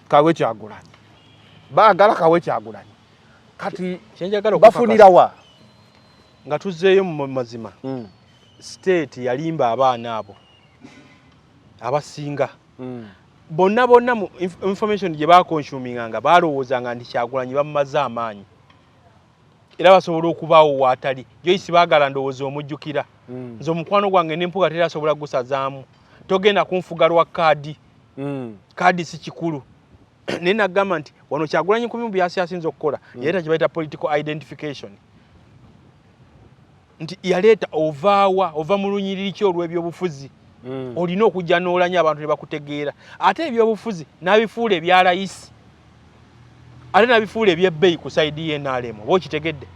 kawe Kyagulanyi, Baagala kawe Kyagulanyi, kati kyenjagala bafunira wa? Nga tuzzeeyo mu mazima, state yalimba abaana abo abasinga bonna bonna mu information gye baconsuminga nga balowoozanga nti Kyagulanyi bamumaze amaanyi era basobola okubaawo waatali. Joyce Baagala ndowooza omujjukira. Nze omukwano gwange nempuga teri asobola gusazaamu. Togenda kunfuga lwa kaadi, kaadi si kikulu. Naye nagamba nti wano Kyagulanyi ku bimu byasi asinza okukola, yaleeta kye bayita political identification, nti yaleeta ovaawa, ova mu lunyiriri ki olw'ebyobufuzi, olina okujja n'olanya abantu ne bakutegeera. Ate ebyobufuzi n'abifuula ebya layisi, ate n'abifuula ebyebbeeyi ku side y'NRM. Oba okitegedde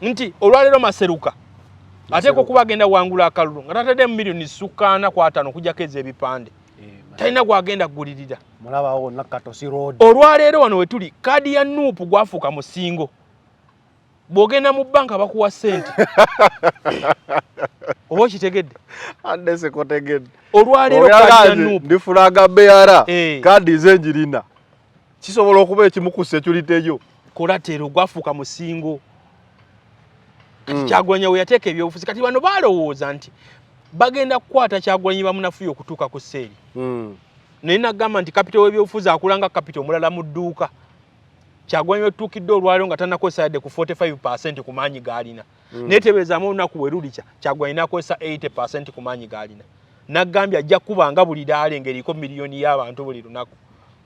nti olwaleero Maseruka ateekwa okuba agenda wangula akalulu nga tataddemu miliyoni sukkaana ku 50 okujjako ez'ebipande, talina gwagenda kugulirira. Mulabawo Nakatosi Road. Olwaleero wano wetuli, kaadi ya NUP gwafuuka musingo, bw'ogenda mu banka bakuwa ssente. Oba okitegedde? Adde sikotegedde. Olwaleero kaadi ya NUP ndi flag bearer, kaadi nze njirina, kisobola okuba ekimu ku security yo. Collateral gwafuuka musingo. Kati Kyagulanyi we yateeka ebyobufuzi, kati bano balowooza nti bagenda kukwata Kyagulanyi bamunafuye okutuuka ku seeri. Naye nagamba nti capital w'ebyobufuzi akula nga capital omulala mu dduuka. Kyagulanyi wetutuukidde olwaleero nga tannakozesa yadde ku 45% ku maanyi g'alina, naye tebeezaamu olunaku we lulikya Kyagulanyi n'akozesa 80% ku maanyi g'alina. Nagambye ajja kubanga buli daala eng'eriko miliyoni y'abantu buli lunaku.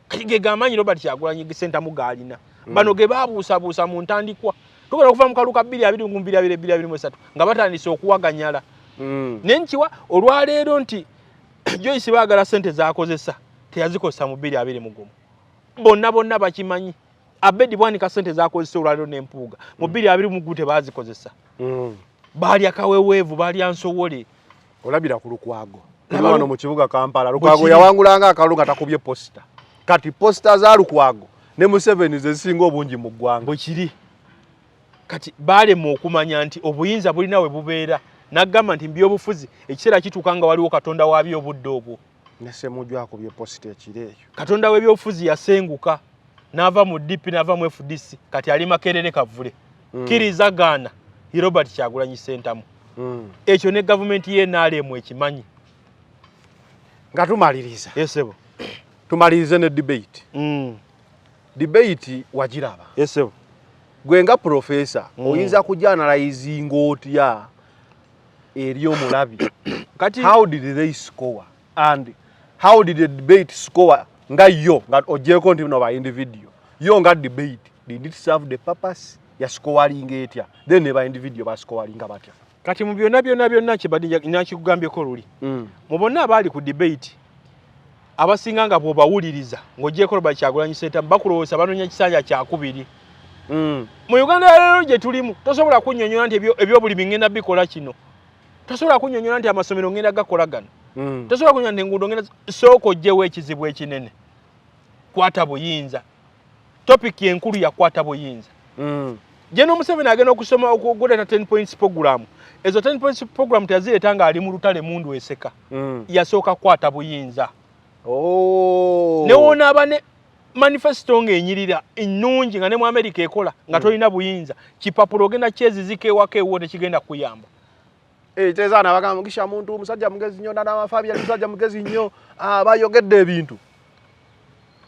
Kati ge gamaanyi Robert Kyagulanyi Ssentamu g'alina. Bano ge babuusabuusa mu ntandikwa, tugenda okuva mu kalulu ka 2022, 2023 nga batandise okuwaganyala. Naye nkiwa olwaleero nti Joyce Baagala ssente zakozesa teyazikozesa mu 2021, bonna bonna bakimanyi. Abedi Bwanika sente zakozesa olwaliro n'empuuga mu 2021 tebazikozesa. Baalya kaweweevu, baalya nsowole. Olabira ku Lukwago wano mu kibuga Kampala. Lukwago yawangulanga akalulu nga takubye poster. Kati poster za Lukwago ne Museveni ze zisinga obungi mu ggwanga. Bwe kiri. Kati baalema okumanya nti obuyinza bulina we bubeera. N'agamba nti mu byobufuzi ekiseera kituuka nga waliwo katonda waabyo obudde obwo. Ne Ssemujju akubye poster ekiro ekyo. Katonda w'ebyobufuzi yasenguka n'ava mu DP n'ava mu FDC, kati ali Makerere Kavule. Kkiriza gaana, ye Robert Kyagulanyi Ssentamu. Ekyo ne gavumenti ye NRM ekimanyi. Nga tumaliriza, Esebo. Tumalirize ne debate. Debate wagiraba? Esebo. Gwe nga professor, oyinza kugyanalyzinga otya eri omulabi? Kati how did they score and how did the debate score nga yo, nga ogyeko nti no ba individual, yo nga debate, did it serve the purpose? Yascoringa etya? Then ne ba individual bascoringa batya? Kati mu byonna byonna byonna kyebadde nakikugambyeko luli, mu bonna abaali ku debate, abasinga nga bw'obawuliriza ng'ogyeko Robert Kyagulanyi Ssentamu, bakulowooza banoonya kisanja kyakubiri. Mu Uganda leero gye tulimu, tosobola kunnyonnyola nti ebyobulimi ngenda bikola kino, tosobola kunnyonnyola nti amasomero ngenda gakola gano, tosobola kunnyonnyola nti enguudo ngenda. Sooka oggyewo ekizibu ekinene, kwata buyinza. Topic enkulu yakwata buyinza. General Museveni agenda okusoma okuleeta 10 points program. Ezo 10 points program teyazireeta ng'ali mu lutale mundu eseka. Yasooka kwata buyinza. Oh. Ne wonaaba ne manifesto ng'enyirira ennungi nga ne mu America ekola, nga tolina buyinza, kipapula ogenda kyezizika ewaka ewuwo, tekigenda kuyamba. Eh, tezaana bagamba Mugisha muntu musajja mugezi nnyo, Nana Fabian musajja mugezi nnyo. Ah, bayogedde ebintu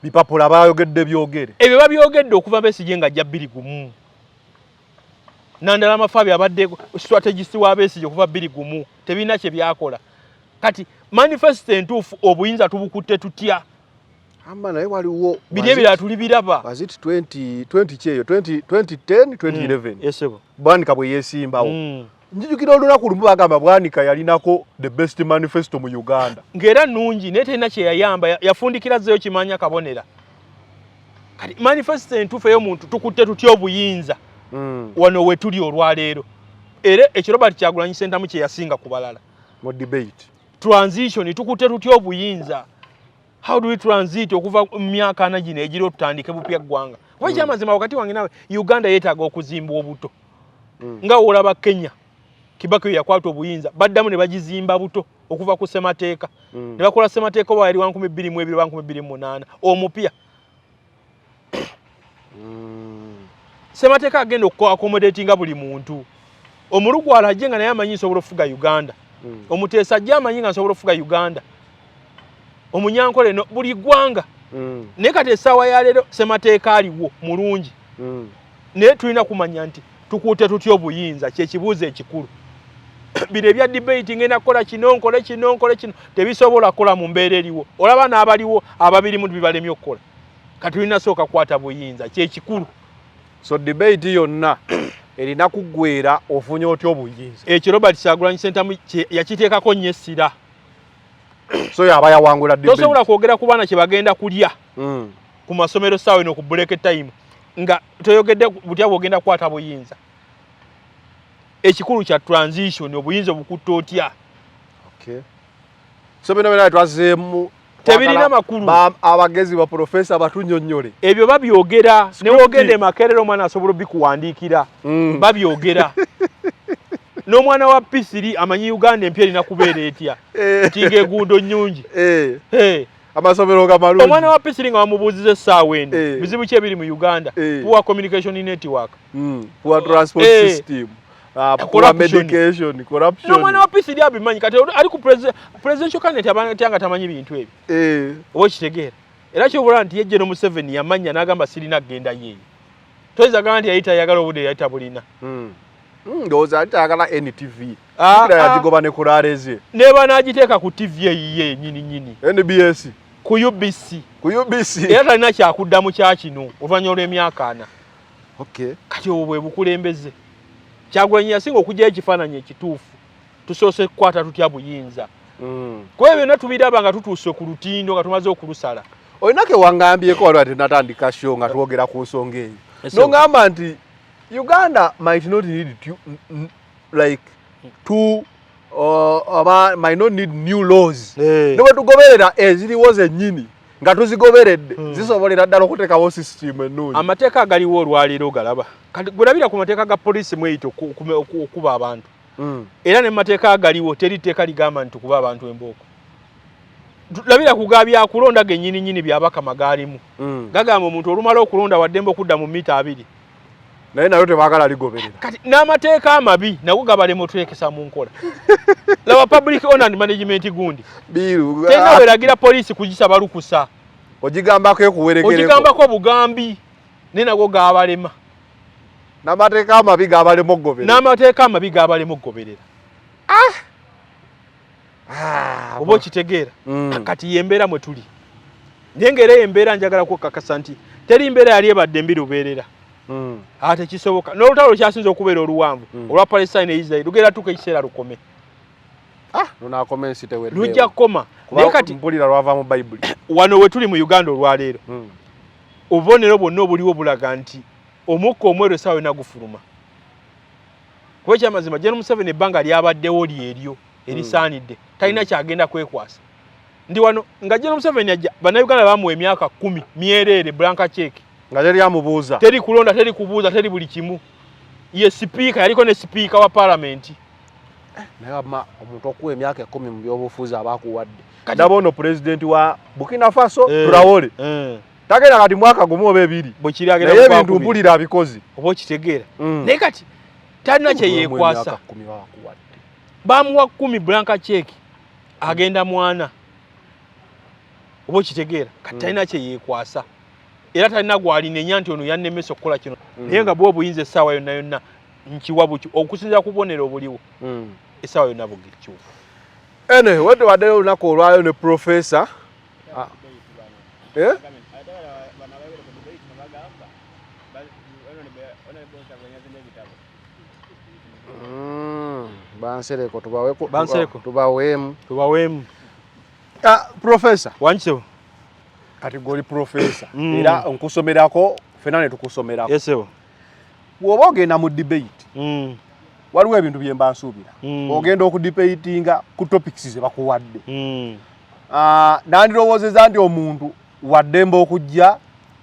bipapula, bayogedde byogere. Ebyo babyogedde okuva Besigye nga ajja 21. Nandala Mafabi abadde strategist wa Besigye okuva 21, tebirina kye byakola. Kati manifesto entuufu, obuyinza tubukutte tutya? Ama naye waliwo Biri ebirala tuli biraba. Was it 20 20 kyeyo 20 2010 2011? Yesebo. Bwanika bwe yeesimbawo, njijukira olunaku lumu bagamba Bwanika yalinako the best manifesto mu Uganda. Ng'era nnungi, naye terina kye yayamba. Yafundikira zeyo kimanya kabonera. Kati manifesto entuufu ey'omuntu, tukutte tutya obuyinza wano we tuli olwaleero? Era ekyo Robert Kyagulanyi Ssentamu kye yasinga ku balala mu debate. Transition, tukutte tutya obuyinza? How do we transit okuva mu myaka 40 gino egiriwo tutandike bupya ggwanga? Kuba ekyamazima, wakati wange nawe, Uganda yeetaaga okuzimba obuto. Nga wolaba Kenya, Kibaki we yakwata obuyinza, baddamu ne bagizimba buto okuva ku ssemateeka, ne bakola ssemateeka oba yali wa 2002 oba 2008 omupya. Ssemateeka agenda okuaccommodatinga buli muntu. Omulugwala ajje nga naye amanyi nsobola okufuga Uganda, omuteesa ajje amanyi nga nsobola okufuga Uganda, omunyankole no buli ggwanga. Naye kati essaawa ya leero ssemateeka aliwo mulungi, naye tulina kumanya nti tukuute tutya obuyinza, kyekibuuzo ekikulu. Bino ebya debate, ngenda kukola kino, nkole kino, nkole kino, tebisobola kukola mu mbeera eriwo. Olaba n'abaliwo ababirimu bibalemye okukola. Kati tulina sooka kukwata buyinza, kyekikulu. So debate yonna erina kuggwera ofunye otya obuyinza. Ekyo Robert Kyagulanyi Ssentamu yakiteekako nnyo essira. So yaba yawangula debate. Tosobola kwogera ku baana kye bagenda kulya ku masomero saawa eno ku break time nga toyogedde butya bwogenda kukwata buyinza. Ekikulu kya transition, obuyinza obukutta otya? Okay. So bino byonna twazzeemu Tebirina makulu. Abagezi ba profesa batunyonnyole. Ebyo babyogera newogenda emakerera, omwana asobola obikuwandiikira. Babyogera n'omwana wa P3 amanyi Uganda empya erina kubeera etya, nti ng'eguudo nnyungi. Eh. Amasomero nga malungi. Omwana wa P3 nga wamubuuziza essaawa eno, bizibu ki ebiri mu Uganda? Poor communication network, Poor transport system, poor Corruption. medication, corruption. N'omwana wa P3 abimanyi. Kati ali ku presidential candidate abatya nga tamanyi bintu ebyo? Oba okitegeera? Era kyobula nti ye General Museveni yamanya n'agamba sirina kugenda yeeyo. Toyinza gamba nti yali tayagala, obudde yali tabulina. Ndowooza ali tayagala NTV. Ah, Kira ah. yagigoba ne kulaareze. Ne banaagiteeka ku TV eyiye nyini nyini. NBS. Ku UBC. Ku UBC. Era talina kyakuddamu kya kino oluvannyuma lw'emyaka 40. Kati obwo bwe bukulembeze. Kyagulanyi yasinga okugyayo ekifaananyi ekituufu. Tusoose kukwata tutya buyinza? Kuba byonna tubiraba nga tutuuse ku lutindo, nga tumaze okulusala. Olina ke wangambyeko waliwo ati natandika show nga twogera ku nsonga eyo, nongamba nti Uganda might not need to, like to oba might not need new laws, ne bwe tugoberera eziriwo zennyini nga tuzigoberedde, zisobolera ddala okuteekawo system ennungi. Amateeka agaliwo olwaleero galaba kati gwerabira ku mateeka ga poliisi mweyita okuba abantu, era ne mateeka agaliwo teri tteeka ligamba nti tukuba abantu embooko. Labira ku ga byakulonda gennyini nnyini byabakama gaalimu, gagamba omuntu olumala okulonda waddembe okudda mu mita 2. Naye nayo tebaagala ligoberera. Kati n'amateeka amabi nago gabalema otwekesa mu nkola. Laba Public Order and Management gundi biru tena weragira poliisi kugisaba lukusa. Ogigambako ekuwerekereko. Ogigambako bugambi, naye nago gabalema. N'amateeka amabi gabalema okugoberera. N'amateeka amabi gabalema okugoberera. Oba okitegeera? Kati yembeera mwe tuli, naye ng'era eyo embeera njagala kukakasa nti teri mbeera yali ebadde mbi lubeerera. Ate kisoboka n'olutalo lukyasinza okubeera oluwanvu olwa Palestine ne Israel lugenda tuuka ekiseera lukome. Lunaakoma ensi teweddeewo. Lujja kukoma. Kuba Naye kati mpulira lwava mu Bayibuli. Wano we tuli mu Uganda olwaleero, obubonero bwonna obuliwo bulaga nti omukka omweru essaawa yonna gufuluma. Kuba ekyamazima Gen Museveni ebbanga lyabaddewo lyeryo erisaanidde, talina kyagenda kwekwasa. Ndi wano nga Gen Museveni ajja, Bannayuganda bamuwa emyaka 10 myereere, blank check. Nga teri amubuuza. Teri kulonda, teri kubuuza, teri buli kimu. Ye sipiika, yaliko ne sipiika wa paalamenti. Naye wamma omuntu okuwa emyaka 10 mu byobufuzi aba akuwadde. Ndaba ono pulezidenti wa Burkina Faso, Traore. Tagenda kati mwaka gumu oba ebiri. Bwe kiri agenda Naye mu ebintu gwakubiri. mpulira abikoze. Oba okitegeera? Naye kati talina kye yeekwasa. Emyaka 10 bakuwadde. Bamuwa 10 blank check, agenda mwana. Oba okitegeera? Kati talina kye yeekwasa. Era talina gw'alinenya nti ono yannemesa okukola kino. Naye nga bwe obuyinza essaawa yonna yonna nkiwa buki okusinziira ku bubonero obuliwo. Essaawa yonna bugikyufu. Anyway, wedde waddeyo olunaku olwayo ne professor. Eh? Bansereko tubawe Bansereko. Tubaweemu. Tubaweemu. Professor. Wankisewo. Kati goli professor. Era nkusomerako fena ne tukusomerako. Yes, sir. Bw'oba ogenda mu debate, waliwo ebintu bye mba nsuubira. Ogenda okudebatinga ku topics ze bakuwadde. Nandirowoozezza nti omuntu waddembe okujja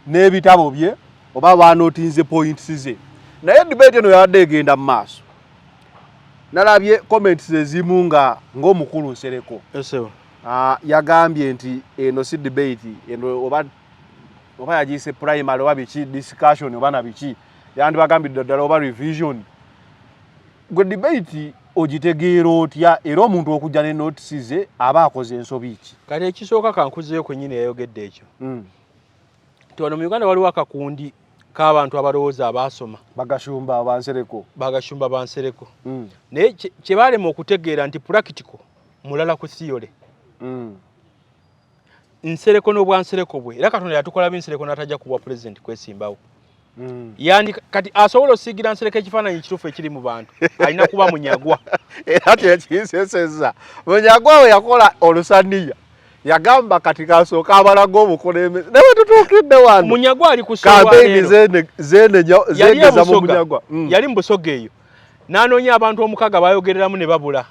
n'ebitabo bye oba banootinze points ze. Naye debate eno yabadde egenda mu maaso. Nalabye comments ezimu nga ng'omukulu Nsereko. Yes, sir. Yagambye nti eno si debate, eno oba yagiyise primary oba biki, discussion oba na biki. Yandibagambidde ddala oba revision. Gwe debate ogitegeera otya era omuntu okujja ne notes ze aba akoze ensobi ki? Kati ekisooka kankuzeeyo ku nnyini eyayogedde ekyo. Nti wano mu Uganda waliwo akakundi k'abantu abalowooza abaasoma. Bagashumba Bansereko. Bagashumba Bansereko. Naye kye baalema okutegeera nti practical mulala ku theory. Nsereko n'obwansereko bwe. Era Katonda yatukola binsereko n'atajja kuwa president kwesimbawo. Yandi kati asobola osiigira Nsereko ekifaananyi ekituufu ekiri mu bantu. Alina kuba Munyagwa. Era kyekinsesezza. Munyagwa we yakola olusaniya. Yagamba kati kasooka abalaga obukulembeze. Naye tutuukidde wano. Munyagwa ali ku ssomero Campaign leero. Yali zeegeza mu e Busoga. Munyagwa. Yali mu Busoga eyo. N'anoonya abantu 6 bayogereramu ne babula.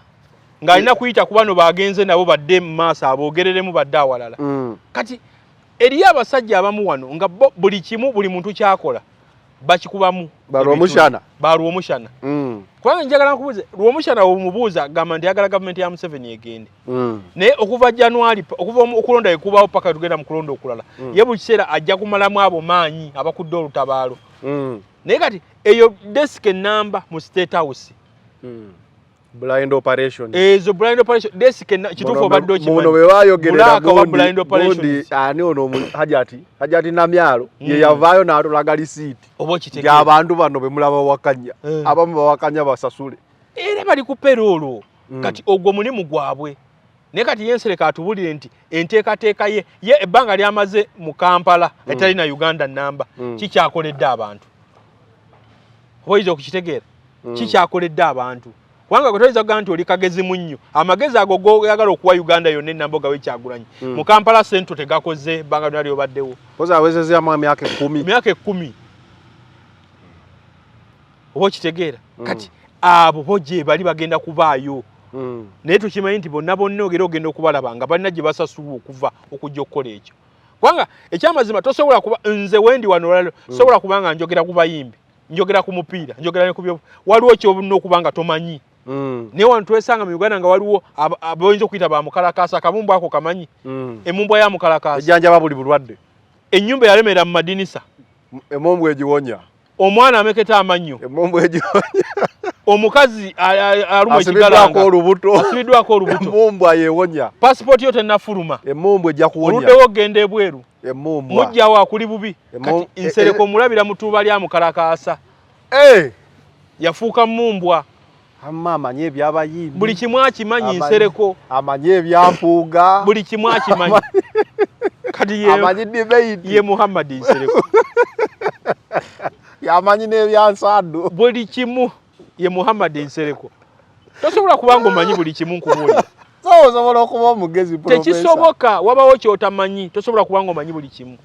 Ng'alina kuyita ku bano bagenze nabo badde mu maaso aboogereremu badde awalala. Kati eriyo abasajja abamu wano nga bo buli kimu buli muntu ky'akola bakikubamu. Ba Rwomushana. Ba Rwomushana. Kubanga njagala nkubuuze, Rwomushana bw'omubuuza agamba nti ayagala gavumenti ya Museveni egende. Naye okuva January okuva okulonda ekubawo paka tugenda mu kulonda okulala. Ye buli kiseera ajja kumalamu abo maanyi abakudde olutabaalo. Naye kati eyo desk ennamba mu State House. Blind operation. Ezo blind operation desk kituufu obadde okimanyi. Muno bwe bayogerera Black oba blind operation. gundi, ani ono Hajati Namyalo, ye yavaayo n'atulaga lisiiti. Oba okitegeera. Nti abantu bano be mulaba bawakanya. Abamu bawakanya basasule. Era bali ku payroll. Kati ogwo mulimu gwabwe. Naye kati ye Nsereko atubulire nti enteekateeka ye, ye ebbanga ly'amaze mu Kampala, etali na Uganda nnamba, kikyakoledde abantu. Oba oyinza okukitegeera? Kikyakoledde abantu. Kubanga gwe toyinza kugamba nti oli kagezi munnyo. Amagezi ago g'oyagala okuwa Uganda yonna ennamba ogawe Kyagulanyi. Mu Kampala Central tegakoze ebbanga lyonna ly'obaddewo. Mpozi awezezaamu emyaka 10. Emyaka 10. Oba okitegeera? Kati abo bo gye bali bagenda kubaayo. Naye tukimanyi nti bonna bonna ogera ogenda okubalaba nga balina gye basasulwa okuva okujja okukola ekyo. Kubanga ekyamazima tosobola kuba nze wendi wano olwaleero, sobola kuba nga njogera ku bayimbi, njogera ku mupiira, njogera ne ku byo, waliwo ky'olina okuba nga tomanyi. Naye wano twesanga mu Uganda nga waliwo aboyinza okuyita ba mukalakaasa, akabumbu ako kamanyi. Emumbwa ya mukalakaasa. Ejjanjaba buli bulwadde. Ennyumba eyalemerera mu madinisa. Emumbwa egiwonya. Omwana ameketa amannyo. Emumbwa egiwonya. Omukazi alumwa ekigalanga. Olubuto. Asibiddwako olubuto. Emumbwa yeewonya. Passport yo tennafuluma. Emumbwa ejja kuwonya. Oluddewo ogenda ebweru. Emumbwa. Mujjawo akuli bubi. Kati Nsereko omulabira mu ttuuba lya mukalakaasa. Yafuuka mumbwa. Amma amanyi ebyabayimbi. Buli kimu akimanyi Nsereko. Amanyi ebyampuuga. Buli kimu akimanyi. Kati ye amanyi debate. Ye Muhammad Nsereko. Yamanyi n'ebyansandu. Buli kimu ye Muhammad Nsereko. Tosobola kubanga omanyi buli kimu nkubuulira. So osobola okuba omugezi professor. Tekisoboka, wabawo ky'otamanyi, tosobola kubanga omanyi buli kimu.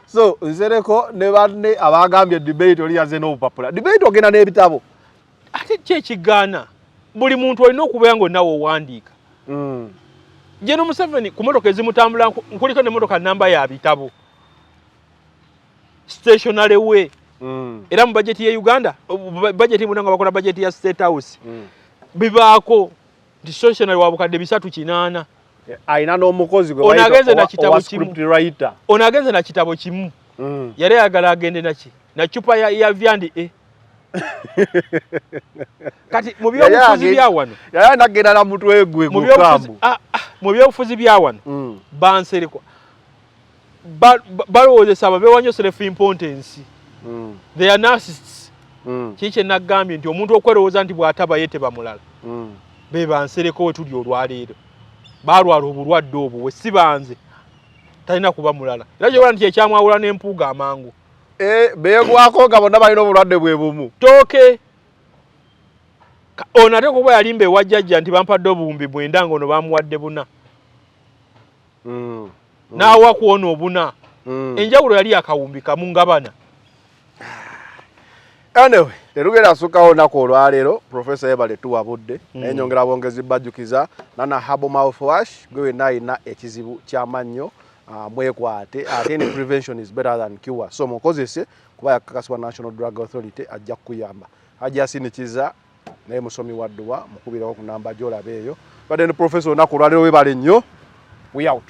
So Nsereko ne banne abagambye debate oli yazze n'obupapula. Debate ogenda n'ebitabo. Ate ki ekigaana? Buli muntu olina okubeera ng'onawe owandiika. General Museveni ku motoka ezimutambula nkuliko n'emmotoka namba ya bitabo. Stationary way. Era mu budget ya Uganda, budget muna nga bakola budget ya State House. Bibaako nti stationary wa bukadde 380. Alina n'omukozi gwe Ono bayita agenze na kitabo owa kimu. script writer. Ono agenze na kitabo kimu. Yali ayagala agende naki? Na chupa ya vyandi e. Kati mu byobufuzi bya wano. Yali anagenda na mutwe gwe Mu ku byobufuzi, kambu. Mu byobufuzi bya wano. Bansereko. Balowoozesa abo beewa nnyo self importance. They are narcissists. Kiki kye nagambye nti omuntu okwerowooza nti bw'ataba ye teba mulala. Be bansereko we tuli olwaleero. Baalwala obulwadde obwo we si banze. Talina kuba mulala. Era ky'olaba nti ekyamwawula n'empuuga amangu. Beegwako nga bonna balina obulwadde bwe bumu. Tooke. Ono ate kuba yalimba ewa jjajja nti bampadde obuwumbi 9 ng'ono bamuwadde 4. N'awa ku ono obuna. Enjawulo yali akawumbi kamu nga bana. Anyway, tetugenda sukkawo olunaku olwaleero, Professor Ebale tuwabudde. Naye nyongera bwongezi bajjukiza Nana Herbal Mouthwash, gwe wenna alina ekizibu ky'amannyo, mwekwate, ate ne prevention is better than cure. So mukozese kuba yakakasibwa National Drug Authority, ajja kukuyamba. Hajji Asinikiza naye musomi wa dduwa, mukubirako ku namba gy'olaba eyo. Badde ne Professor olunaku olwaleero, webale nnyo. We out.